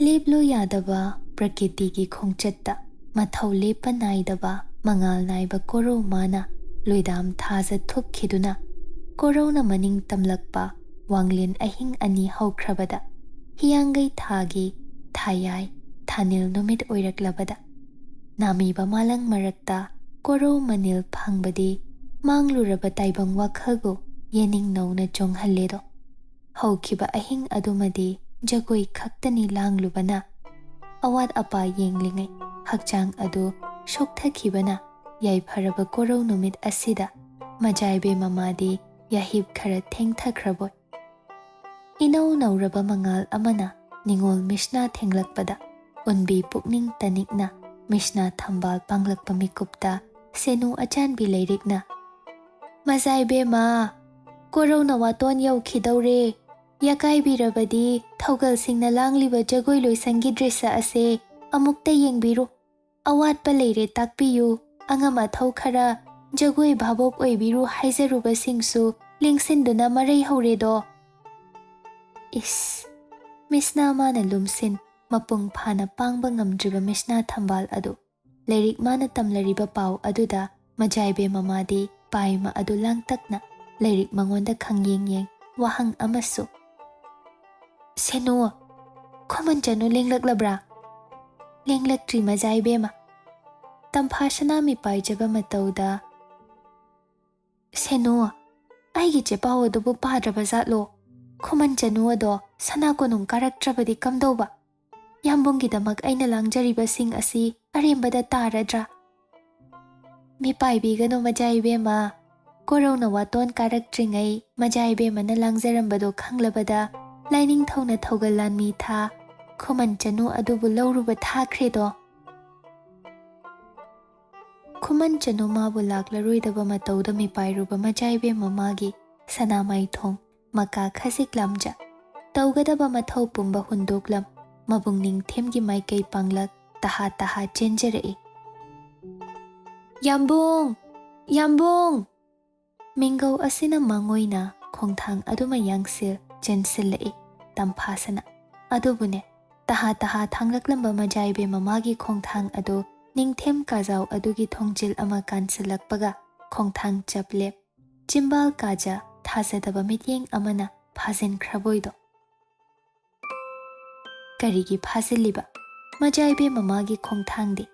ꯂꯦꯞꯂꯨ ꯌꯥꯗꯕ ꯄ꯭ꯔꯀꯤꯇꯤꯒꯤ ꯈꯣꯡꯆꯠꯇ ꯃꯊꯧ ꯂꯦꯞꯄ ꯅꯥꯏꯗꯕ ꯃꯉꯥꯜ ꯅꯥꯏꯕ ꯀꯣꯔꯧ ꯃꯥꯅ ꯂꯣꯏꯗꯥꯝ ꯊꯥꯖ ꯊꯨꯞꯈꯤꯗꯨꯅ ꯀꯣꯔꯧꯅ ꯃꯅꯤꯡ ꯇꯝꯂꯛꯄ ꯋꯥꯡꯂꯦꯟ ꯑꯍꯤꯡ ꯑꯅꯤ ꯍꯧꯈ꯭ꯔꯕꯗ ꯍꯤꯌꯥꯡꯒꯩ ꯊꯥꯒꯤ ꯊꯥꯌꯥꯏ ꯊꯥꯅꯤꯜ ꯅꯨꯃꯤꯠ ꯑꯣꯏꯔꯛꯂꯕꯗ ꯅꯥꯃꯤꯕ ꯃꯥꯂꯪ ꯃꯔꯛꯇ ꯀꯣꯔꯧ ꯃꯅꯤꯜ ꯐꯪꯕꯗꯤ ꯃꯥꯡꯂꯨꯔꯕ ꯇꯥꯏꯕꯪ ꯋꯥꯈꯜꯕꯨ ꯌꯦꯅꯤꯡ ꯅꯧꯅ ꯆꯣꯡꯍꯜꯂꯦꯗꯣ꯫ ꯍꯧꯈꯤꯕ ꯑꯍꯤꯡ ꯑꯗꯨꯃꯗꯤ ꯖꯒꯣꯏ ꯈꯛꯇꯅꯤ ꯂꯥꯡꯂꯨꯕꯅ ꯑꯋꯥꯠ ꯑꯄꯥ ꯌꯦꯡꯂꯤꯉꯩ ꯍꯛꯆꯥꯡ ꯑꯗꯨ ꯁꯣꯛꯊꯈꯤꯕꯅ ꯌꯥꯏꯐꯔꯕ ꯀꯣꯔꯧ ꯅꯨꯃꯤꯠ ꯑꯁꯤꯗ ꯃꯖꯥꯏꯕꯦ ꯃꯃꯥꯗꯤ ꯌꯥꯍꯤꯞ ꯈꯔ ꯊꯦꯡꯊꯈ꯭ꯔꯕꯣꯏ꯫ ꯏꯅꯧ ꯅꯧꯔꯕ ꯃꯉꯥꯜ ꯑꯃꯅ ꯅꯤꯉꯣꯜ ꯃꯤꯁꯅꯥ ꯊꯦꯡꯂꯛꯄꯗ ꯎꯟꯕꯤ ꯄꯨꯛꯅꯤꯡ ꯇꯅꯤꯛꯅ ꯃꯤꯁꯅꯥ ꯊꯝꯕꯥꯜ ꯄꯥꯡꯂꯛꯄ ꯃꯤꯀꯨꯞꯇ ꯁꯦꯅꯨ ꯑꯆꯥꯟꯕꯤ ꯂꯩꯔꯤꯛꯅ, "ꯃꯖꯥꯏꯕꯦꯝꯃ, ꯀꯣꯔꯧꯅ ꯋꯥꯇꯣꯟ ꯌꯧꯈꯤꯗꯧꯔꯦ꯫ ꯌꯥꯀꯥꯏꯕꯤꯔꯕꯗꯤ ꯊꯧꯒꯜꯁꯤꯡꯅ ꯂꯥꯡꯂꯤꯕ ꯖꯒꯣꯏ ꯂꯣꯏꯁꯪꯒꯤ ꯗ꯭ꯔꯤꯁ ꯑꯁꯦ ꯑꯃꯨꯛꯇ ꯌꯦꯡꯕꯤꯔꯨ꯫ ꯑꯋꯥꯠꯄ ꯂꯩꯔꯦ ꯇꯥꯛꯄꯤꯌꯨ, ꯑꯉꯝ ꯑꯊꯧ ꯈꯔ, ꯖꯒꯣꯏ ꯚꯥꯕꯣꯛ ꯑꯣꯏꯕꯤꯔꯨ ꯍꯥꯏꯖꯔꯨꯕꯁꯤꯡꯁꯨ ꯂꯦꯡꯁꯤꯟꯗꯨꯅ ꯃꯔꯩ ꯍꯧꯔꯦꯗꯣ"꯫ ꯏꯁ! ꯃꯤꯁꯅꯥ ꯃꯥꯅ ꯂꯨꯝꯁꯤꯟ ꯃꯄꯨꯡ ꯐꯥꯅ ꯄꯥꯡꯕ ꯉꯝꯗ꯭ꯔꯤꯕ ꯃꯤꯁꯅꯥ ꯊꯝꯕꯥꯜ ꯑꯗꯨ ꯂꯥꯏꯔꯤꯛ ꯃꯥꯅ ꯇꯝꯂꯔꯤꯕ ꯄꯥꯎ ꯑꯗꯨꯗ ꯃꯖꯥꯏꯕꯦ ꯃꯃꯥꯗꯤ ꯄꯥꯏꯃ ꯑꯗꯨ ꯂꯥꯡꯇꯛꯅ ꯂꯥꯏꯔꯤꯛ ꯃꯉꯣꯟꯗ ꯈꯪꯌꯦꯡ ꯌꯦꯡ ꯋꯥꯍꯪ ꯑꯃꯁꯨ, "ꯁꯦꯅꯨ, ꯈꯣꯃꯟ ꯆꯅꯨ ꯂꯦꯡꯂꯛꯂꯕ꯭ꯔꯥ?" "ꯂꯦꯡꯂꯛꯇ꯭ꯔꯤ ꯃꯖꯥꯏꯕꯦꯝꯃ"꯫ ꯇꯝꯐꯥ ꯁꯅꯥ ꯃꯤꯄꯥꯏꯖꯕ ꯃꯇꯧꯗ, "ꯁꯦꯅꯨ, ꯑꯩꯒꯤ ꯆꯦꯄꯥꯎ ꯑꯗꯨꯕꯨ ꯄꯥꯗ꯭ꯔꯕ ꯖꯥꯠꯂꯣ? ꯈꯨꯃꯟ ꯆꯅꯨ ꯑꯗꯣ ꯁꯅꯥ ꯀꯣꯅꯨꯡ ꯀꯥꯔꯛꯇ꯭ꯔꯕꯗꯤ ꯀꯝꯗꯧꯕ? ꯌꯥꯝꯕꯨꯡꯒꯤꯗꯃꯛ ꯑꯩꯅ ꯂꯥꯡꯖꯔꯤꯕꯁꯤꯡ ꯑꯁꯤ ꯑꯔꯦꯝꯕꯗ ꯇꯥꯔꯗ꯭ꯔꯥ? ꯃꯤꯄꯥꯏꯕꯤꯒꯅꯨ ꯃꯆꯥ ꯏꯕꯦꯝꯃ꯫ ꯀꯣꯔꯧꯅ ꯋꯥꯇꯣꯟ ꯀꯥꯔꯛꯇ꯭ꯔꯤꯉꯩ ꯃꯆꯥ ꯏꯕꯦꯝꯃꯅ ꯂꯥꯡꯖꯔꯝꯕꯗꯣ ꯈꯪꯂꯕꯗ ꯂꯥꯏꯅꯤꯡꯊꯧꯅ ꯊꯧꯒꯜ ꯂꯥꯟꯃꯤ ꯊꯥ ꯈꯨꯃꯟ ꯆꯅꯨ ꯑꯗꯨꯕꯨ ꯂꯧꯔꯨꯕ ꯊꯥꯈ꯭ꯔꯦꯗꯣ꯫ ꯈꯨꯃꯟ ꯆꯅꯨ ꯃꯥꯕꯨ ꯂꯥꯛꯂꯔꯣꯏꯗꯕ ꯃꯇꯧꯗ ꯃꯤꯄꯥꯏꯔꯨꯕ ꯃꯆꯥ ꯏꯕꯦꯝꯃ ꯃꯥꯒꯤ ꯁꯅꯥꯃꯥꯏꯊꯣꯡ ꯃꯀꯥ ꯈꯖꯤꯛ ꯂꯥꯝꯖ ꯇꯧꯒꯗꯕ ꯃꯊꯧ ꯄꯨꯝꯕ ꯍꯨꯟꯗꯣꯛꯂꯝ ꯃꯕꯨꯡ ꯅꯤꯡꯊꯦꯝꯒꯤ ꯃꯥꯏꯀꯩ ꯄꯥꯡꯂꯛ ꯇꯍꯥ ꯇꯍꯥ ꯆꯦꯟꯖꯔꯛꯏ꯫ "ꯌꯥꯝꯕꯨꯡ! ꯌꯥꯝꯕꯨꯡ!" ꯃꯤꯡꯒꯧ ꯑꯁꯤꯅ ꯃꯥꯡꯑꯣꯏꯅ ꯈꯣꯡꯊꯥꯡ ꯑꯗꯨꯃ ꯌꯥꯡꯁꯤꯜ ꯆꯦꯟꯁꯤꯜꯂꯛꯏ ꯇꯝꯐꯥꯁꯅ꯫ ꯑꯗꯨꯕꯨꯅꯦ, ꯇꯍꯥ ꯇꯍꯥ ꯊꯥꯡꯂꯛꯂꯝꯕ ꯃꯖꯥꯏꯕꯦꯝ ꯃꯃꯥꯒꯤ ꯈꯣꯡꯊꯥꯡ ꯑꯗꯨ ꯅꯤꯡꯊꯦꯝ ꯀꯥꯖꯥꯎ ꯑꯗꯨꯒꯤ ꯊꯣꯡꯖꯤꯜ ꯑꯃ ꯀꯥꯟꯁꯤꯜꯂꯛꯄꯒ ꯈꯣꯡꯊꯥꯡ ꯆꯞꯂꯦꯞ, ꯆꯤꯝꯕꯥꯜ ꯀꯥꯖ ꯊꯥꯖꯗꯕ ꯃꯤꯠꯌꯦꯡ ꯑꯃꯅ ꯐꯥꯖꯤꯟꯈ꯭ꯔꯕꯣꯏꯗꯣ꯫ ꯀꯔꯤꯒꯤ ꯐꯥꯖꯤꯜꯂꯤꯕ? ꯃꯖꯥꯏꯕꯦꯝ ꯃꯃꯥꯒꯤ ꯈꯣꯡꯊꯥꯡꯗꯤ꯫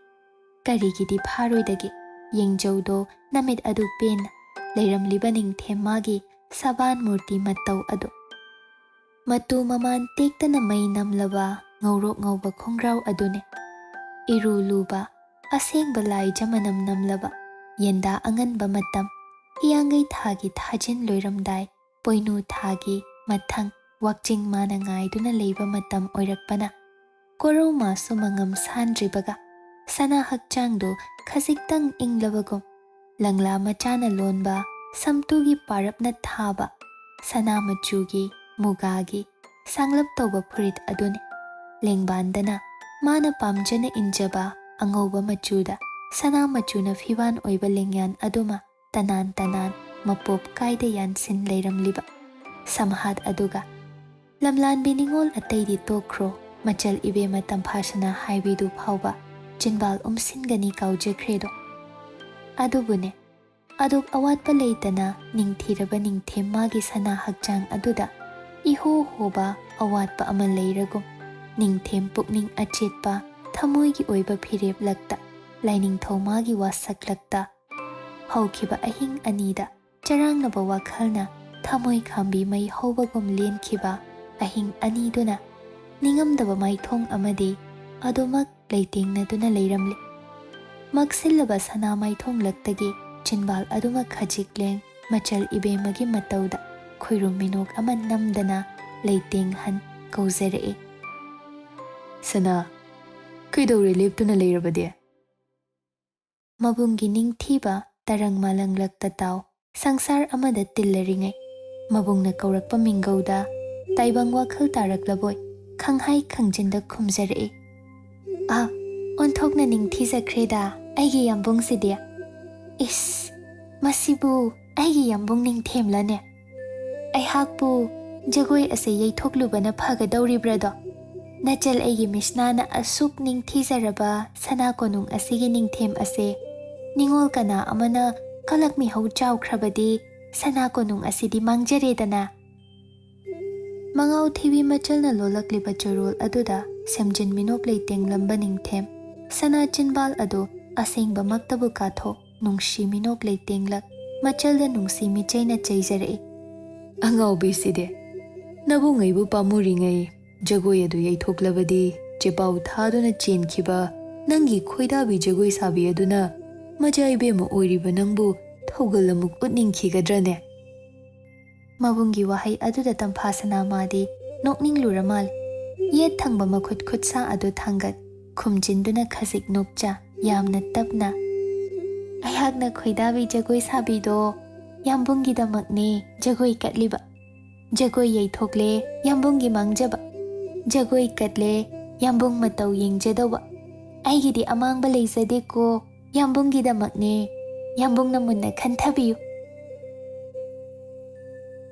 ꯀꯔꯤꯒꯤꯗꯤ ꯐꯥꯔꯣꯏꯗꯒꯦ? ꯌꯦꯡꯖꯧꯗꯣ ꯅꯃꯤꯠ ꯑꯗꯨ ꯄꯦꯟꯅ꯫ ꯂꯩꯔꯝꯂꯤꯕ ꯅꯤꯡꯊꯦꯝ ꯃꯥꯒꯤ ꯁꯕꯥꯟ ꯃꯨꯔꯇꯤ ꯃꯇꯧ ꯑꯗꯨ꯫ ꯃꯇꯨ ꯃꯃꯥꯟ ꯇꯦꯛꯇꯅ ꯃꯩ ꯅꯝꯂꯕ ꯉꯧꯔꯣꯛ ꯉꯧꯕ ꯈꯣꯡꯒ꯭ꯔꯥꯎ ꯑꯗꯨꯅꯦ꯫ ꯏꯔꯨ ꯂꯨꯕ, ꯑꯁꯦꯡꯕ ꯂꯥꯏꯖ ꯃꯅꯝ ꯅꯝꯂꯕ, ꯌꯦꯟꯗꯥ ꯑꯉꯟꯕ ꯃꯇꯝ, ꯍꯤꯌꯥꯡꯒꯩ ꯊꯥꯒꯤ ꯊꯥꯖꯤꯟ ꯂꯣꯏꯔꯝꯗꯥꯏ, ꯄꯣꯏꯅꯨ ꯊꯥꯒꯤ ꯃꯊꯪ ꯋꯥꯛꯆꯤꯡ ꯃꯥꯅ ꯉꯥꯏꯗꯨꯅ ꯂꯩꯕ ꯃꯇꯝ ꯑꯣꯏꯔꯛꯄꯅ, ꯀꯣꯔꯧ ꯃꯥꯁꯨ ꯃꯉꯝ ꯁꯥꯟꯗ꯭ꯔꯤꯕꯒ, ꯁꯅꯥ ꯍꯛꯆꯥꯡꯗꯨ ꯈꯖꯤꯛꯇꯪ ꯏꯪꯂꯕꯒꯨꯝ, ꯂꯪꯂꯥ ꯃꯆꯥꯅ ꯂꯣꯟꯕ ꯁꯝꯇꯨꯒꯤ ꯄꯥꯔꯞꯅ ꯊꯥꯕ ꯁꯅꯥ ꯃꯆꯨꯒꯤ, ꯃꯨꯒꯥꯒꯤ ꯁꯥꯡꯂꯞ ꯇꯧꯕ ꯐꯨꯔꯤꯠ ꯑꯗꯨꯅꯤ꯫ ꯂꯦꯡꯕꯥꯟꯗꯅ ꯃꯥꯅ ꯄꯥꯝꯖꯅ ꯏꯟꯖꯕ ꯑꯉꯧꯕ ꯃꯆꯨꯗ ꯁꯅꯥ ꯃꯆꯨꯅ ꯐꯤꯕꯥꯟ ꯑꯣꯏꯕ ꯂꯦꯡꯌꯥꯟ ꯑꯗꯨꯃ ꯇꯅꯥꯟ ꯇꯅꯥꯟ ꯃꯄꯣꯞ ꯀꯥꯏꯗ ꯌꯥꯟꯁꯤꯟ ꯂꯩꯔꯝꯂꯤꯕ ꯁꯝꯍꯥꯠ ꯑꯗꯨꯒ꯫ ꯂꯝꯂꯥꯟꯕꯤ ꯅꯤꯉꯣꯜ ꯑꯇꯩꯗꯤ ꯇꯣꯛꯈ꯭ꯔꯣ, ꯃꯆꯜ ꯏꯕꯦꯝꯃ ꯇꯝꯐꯥꯁꯅꯥ ꯍꯥꯏꯕꯤꯗꯨ ꯐꯥꯎꯕ ꯆꯤꯟꯕꯥꯜ ꯎꯝꯁꯤꯟꯒꯅꯤ ꯀꯥꯎꯖꯈ꯭ꯔꯦꯗꯣ꯫ ꯑꯗꯨꯕꯨꯅꯦ, ꯑꯗꯨꯛ ꯑꯋꯥꯠꯄ ꯂꯩꯇꯅ ꯅꯤꯡꯊꯤꯔꯕ ꯅꯤꯡꯊꯦꯝ ꯃꯥꯒꯤ ꯁꯅꯥ ꯍꯛꯆꯥꯡ ꯑꯗꯨꯗ ꯏꯍꯣ ꯍꯣꯕ ꯑꯋꯥꯠꯄ ꯑꯃ ꯂꯩꯔꯒꯨꯝ, ꯅꯤꯡꯊꯦꯝ ꯄꯨꯛꯅꯤꯡ ꯑꯆꯦꯠꯄ, ꯊꯃꯣꯏꯒꯤ ꯑꯣꯏꯕ ꯐꯤꯔꯦꯞꯂꯛꯇ, ꯂꯥꯏꯅꯤꯡꯊꯧ ꯃꯥꯒꯤ ꯋꯥꯁꯛꯂꯛꯇ ꯍꯧꯈꯤꯕ ꯑꯍꯤꯡ ꯑꯅꯤꯗ ꯆꯔꯥꯡꯅꯕ ꯋꯥꯈꯜꯅ ꯊꯃꯣꯏ ꯈꯥꯝꯕꯤ ꯃꯩ ꯍꯧꯕꯒꯨꯝ ꯂꯦꯟꯈꯤꯕ ꯑꯍꯤꯡ ꯑꯅꯤꯗꯨꯅ ꯅꯤꯡꯉꯝꯗꯕ ꯃꯥꯏꯊꯣꯡ ꯑꯃꯗꯤ ꯑꯗꯨꯃꯛ ꯂꯩꯇꯦꯡꯅꯗꯨꯅ ꯂꯩꯔꯝꯂꯦ꯫ ꯃꯛꯁꯤꯜꯂꯕ ꯁꯅꯥ ꯃꯥꯏꯊꯣꯡꯂꯛꯇꯒꯤ ꯆꯤꯟꯕꯥꯜ ꯑꯗꯨꯃꯛ ꯈꯖꯤꯛ ꯂꯦꯡ ꯃꯆꯜ ꯏꯕꯦꯝꯃꯒꯤ ꯃꯇꯧꯗ ꯈꯣꯏꯔꯨꯝ ꯃꯤꯅꯣꯛ ꯑꯃ ꯅꯝꯗꯅ ꯂꯩꯇꯦꯡꯍꯟ ꯀꯧꯖꯔꯛꯏ꯫ "ꯁꯅꯥ, ꯀꯩꯗꯧꯔꯦ ꯂꯦꯞꯇꯨꯅ ꯂꯩꯔꯕꯗꯤ?" ꯃꯕꯨꯡꯒꯤ ꯅꯤꯡꯊꯤꯕ ꯇꯔꯪ ꯃꯥꯂꯪꯂꯛꯇ ꯇꯥꯎ꯫ ꯁꯪꯁꯥꯔ ꯑꯃꯗ ꯇꯤꯜꯂꯔꯤꯉꯩ ꯃꯕꯨꯡꯅ ꯀꯧꯔꯛꯄ ꯃꯤꯡꯒꯧꯗ ꯇꯥꯏꯕꯪ ꯋꯥꯈꯜ ꯇꯥꯔꯛꯂꯕꯣꯏ ꯈꯪꯍꯥꯏ ꯈꯪꯖꯤꯟꯗ ꯈꯨꯝꯖꯔꯛꯏ꯫ "ꯑꯥ, ꯑꯣꯟꯊꯣꯛꯅ ꯅꯤꯡꯊꯤꯖꯈ꯭ꯔꯦꯗ ꯑꯩꯒꯤ ꯌꯥꯝꯕꯨꯡꯁꯤꯗꯤ꯫ ꯏꯁ, ꯃꯁꯤꯕꯨ ꯑꯩꯒꯤ ꯌꯥꯝꯕꯨꯡ ꯅꯤꯡꯊꯦꯝꯂꯅꯦ? ꯑꯩꯍꯥꯛꯄꯨ ꯖꯒꯣꯏ ꯑꯁꯤ ꯌꯩꯊꯣꯛꯂꯨꯕꯅ ꯐꯒꯗꯧꯔꯤꯕ꯭ꯔꯗꯣ? ꯅꯆꯜ ꯑꯩꯒꯤ ꯃꯤꯁꯅꯥꯅ ꯑꯁꯨꯛ ꯅꯤꯡꯊꯤꯖꯔꯕ ꯁꯅꯥ ꯀꯣꯅꯨꯡ ꯑꯁꯤꯒꯤ ꯅꯤꯡꯊꯦꯝ ꯑꯁꯦ ꯅꯤꯉꯣꯜ ꯀꯅꯥ ꯑꯃꯅ ꯀꯂꯛ ꯃꯤꯍꯧ ꯆꯥꯎꯈ꯭ꯔꯕꯗꯤ ꯁꯅꯥ ꯀꯣꯅꯨꯡ ꯑꯁꯤꯗꯤ ꯃꯥꯡꯖꯔꯦꯗꯅ꯫" ꯃꯉꯥꯎ ꯊꯤꯕꯤ ꯃꯆꯜꯅ ꯂꯣꯜꯂꯛꯂꯤꯕ ꯆꯔꯣꯜ ꯑꯗꯨꯗ ꯁꯦꯝꯖꯤꯟ ꯃꯤꯅꯣꯛ ꯂꯩꯇꯦꯡꯂꯝꯕ ꯅꯤꯡꯊꯦꯝ ꯁꯅꯥ ꯆꯤꯟꯕꯥꯜ ꯑꯗꯨ ꯑꯁꯦꯡꯕꯃꯛꯇꯕꯨ ꯀꯥꯊꯣꯛ ꯅꯨꯡꯁꯤ ꯃꯤꯅꯣꯛ ꯂꯩꯇꯦꯡꯂꯛ ꯃꯆꯜꯗ ꯅꯨꯡꯁꯤ ꯃꯤꯆꯩꯅ ꯆꯩꯖꯔꯛꯏ꯫ "ꯑꯉꯥꯎꯕꯤꯁꯤꯗꯤ, ꯅꯕꯨꯡ ꯑꯩꯕꯨ ꯄꯥꯝꯃꯨꯔꯤꯉꯩ ꯖꯒꯣꯏ ꯑꯗꯨ ꯌꯩꯊꯣꯛꯂꯕꯗꯤ ꯆꯦꯄꯥꯎ ꯊꯥꯗꯨꯅ ꯆꯦꯟꯈꯤꯕ ꯅꯪꯒꯤ ꯈꯣꯏꯗꯥꯕꯤ ꯖꯒꯣꯏ ꯁꯥꯕꯤ ꯑꯗꯨꯅ ꯃꯆꯥ ꯏꯕꯦꯝꯃ ꯑꯣꯏꯔꯤꯕ ꯅꯪꯕꯨ ꯊꯧꯒꯜ ꯑꯃꯨꯛ ꯎꯠꯅꯤꯡꯈꯤꯒꯗ꯭ꯔꯅꯦ?" ꯃꯕꯨꯡꯒꯤ ꯋꯥꯍꯩ ꯑꯗꯨꯗ ꯇꯝꯐꯥ ꯁꯅꯥꯃꯥꯗꯤ ꯅꯣꯛꯅꯤꯡꯂꯨꯔ ꯃꯥꯜꯂꯦ꯫ ꯌꯦꯠ ꯊꯪꯕ ꯃꯈꯨꯠ ꯈꯨꯠꯁꯥ ꯑꯗꯨ ꯊꯥꯡꯒꯠ ꯈꯨꯝꯖꯤꯟꯗꯨꯅ ꯈꯖꯤꯛ ꯅꯣꯛꯆ ꯌꯥꯝꯅ ꯇꯞꯅ, "ꯑꯩꯍꯥꯛꯅ ꯈꯣꯏꯗꯥꯕꯤ ꯖꯒꯣꯏ ꯁꯥꯕꯤꯗꯣ ꯌꯥꯝꯕꯨꯡꯒꯤꯗꯃꯛꯅꯦ ꯖꯒꯣꯏ ꯀꯠꯂꯤꯕ꯫ ꯖꯒꯣꯏ ꯌꯩꯊꯣꯛꯂꯦ ꯌꯥꯝꯕꯨꯡꯒꯤ ꯃꯥꯡꯖꯕ, ꯖꯒꯣꯏ ꯀꯠꯂꯦ ꯌꯥꯝꯕꯨꯡ ꯃꯇꯧ ꯌꯦꯡꯖꯗꯧꯕ꯫ ꯑꯩꯒꯤꯗꯤ ꯑꯃꯥꯡꯕ ꯂꯩꯖꯗꯦꯀꯣ, ꯌꯥꯝꯕꯨꯡꯒꯤꯗꯃꯛꯅꯦ, ꯌꯥꯝꯕꯨꯡꯅ ꯃꯨꯟꯅ ꯈꯟꯊꯕꯤꯌꯨ꯫"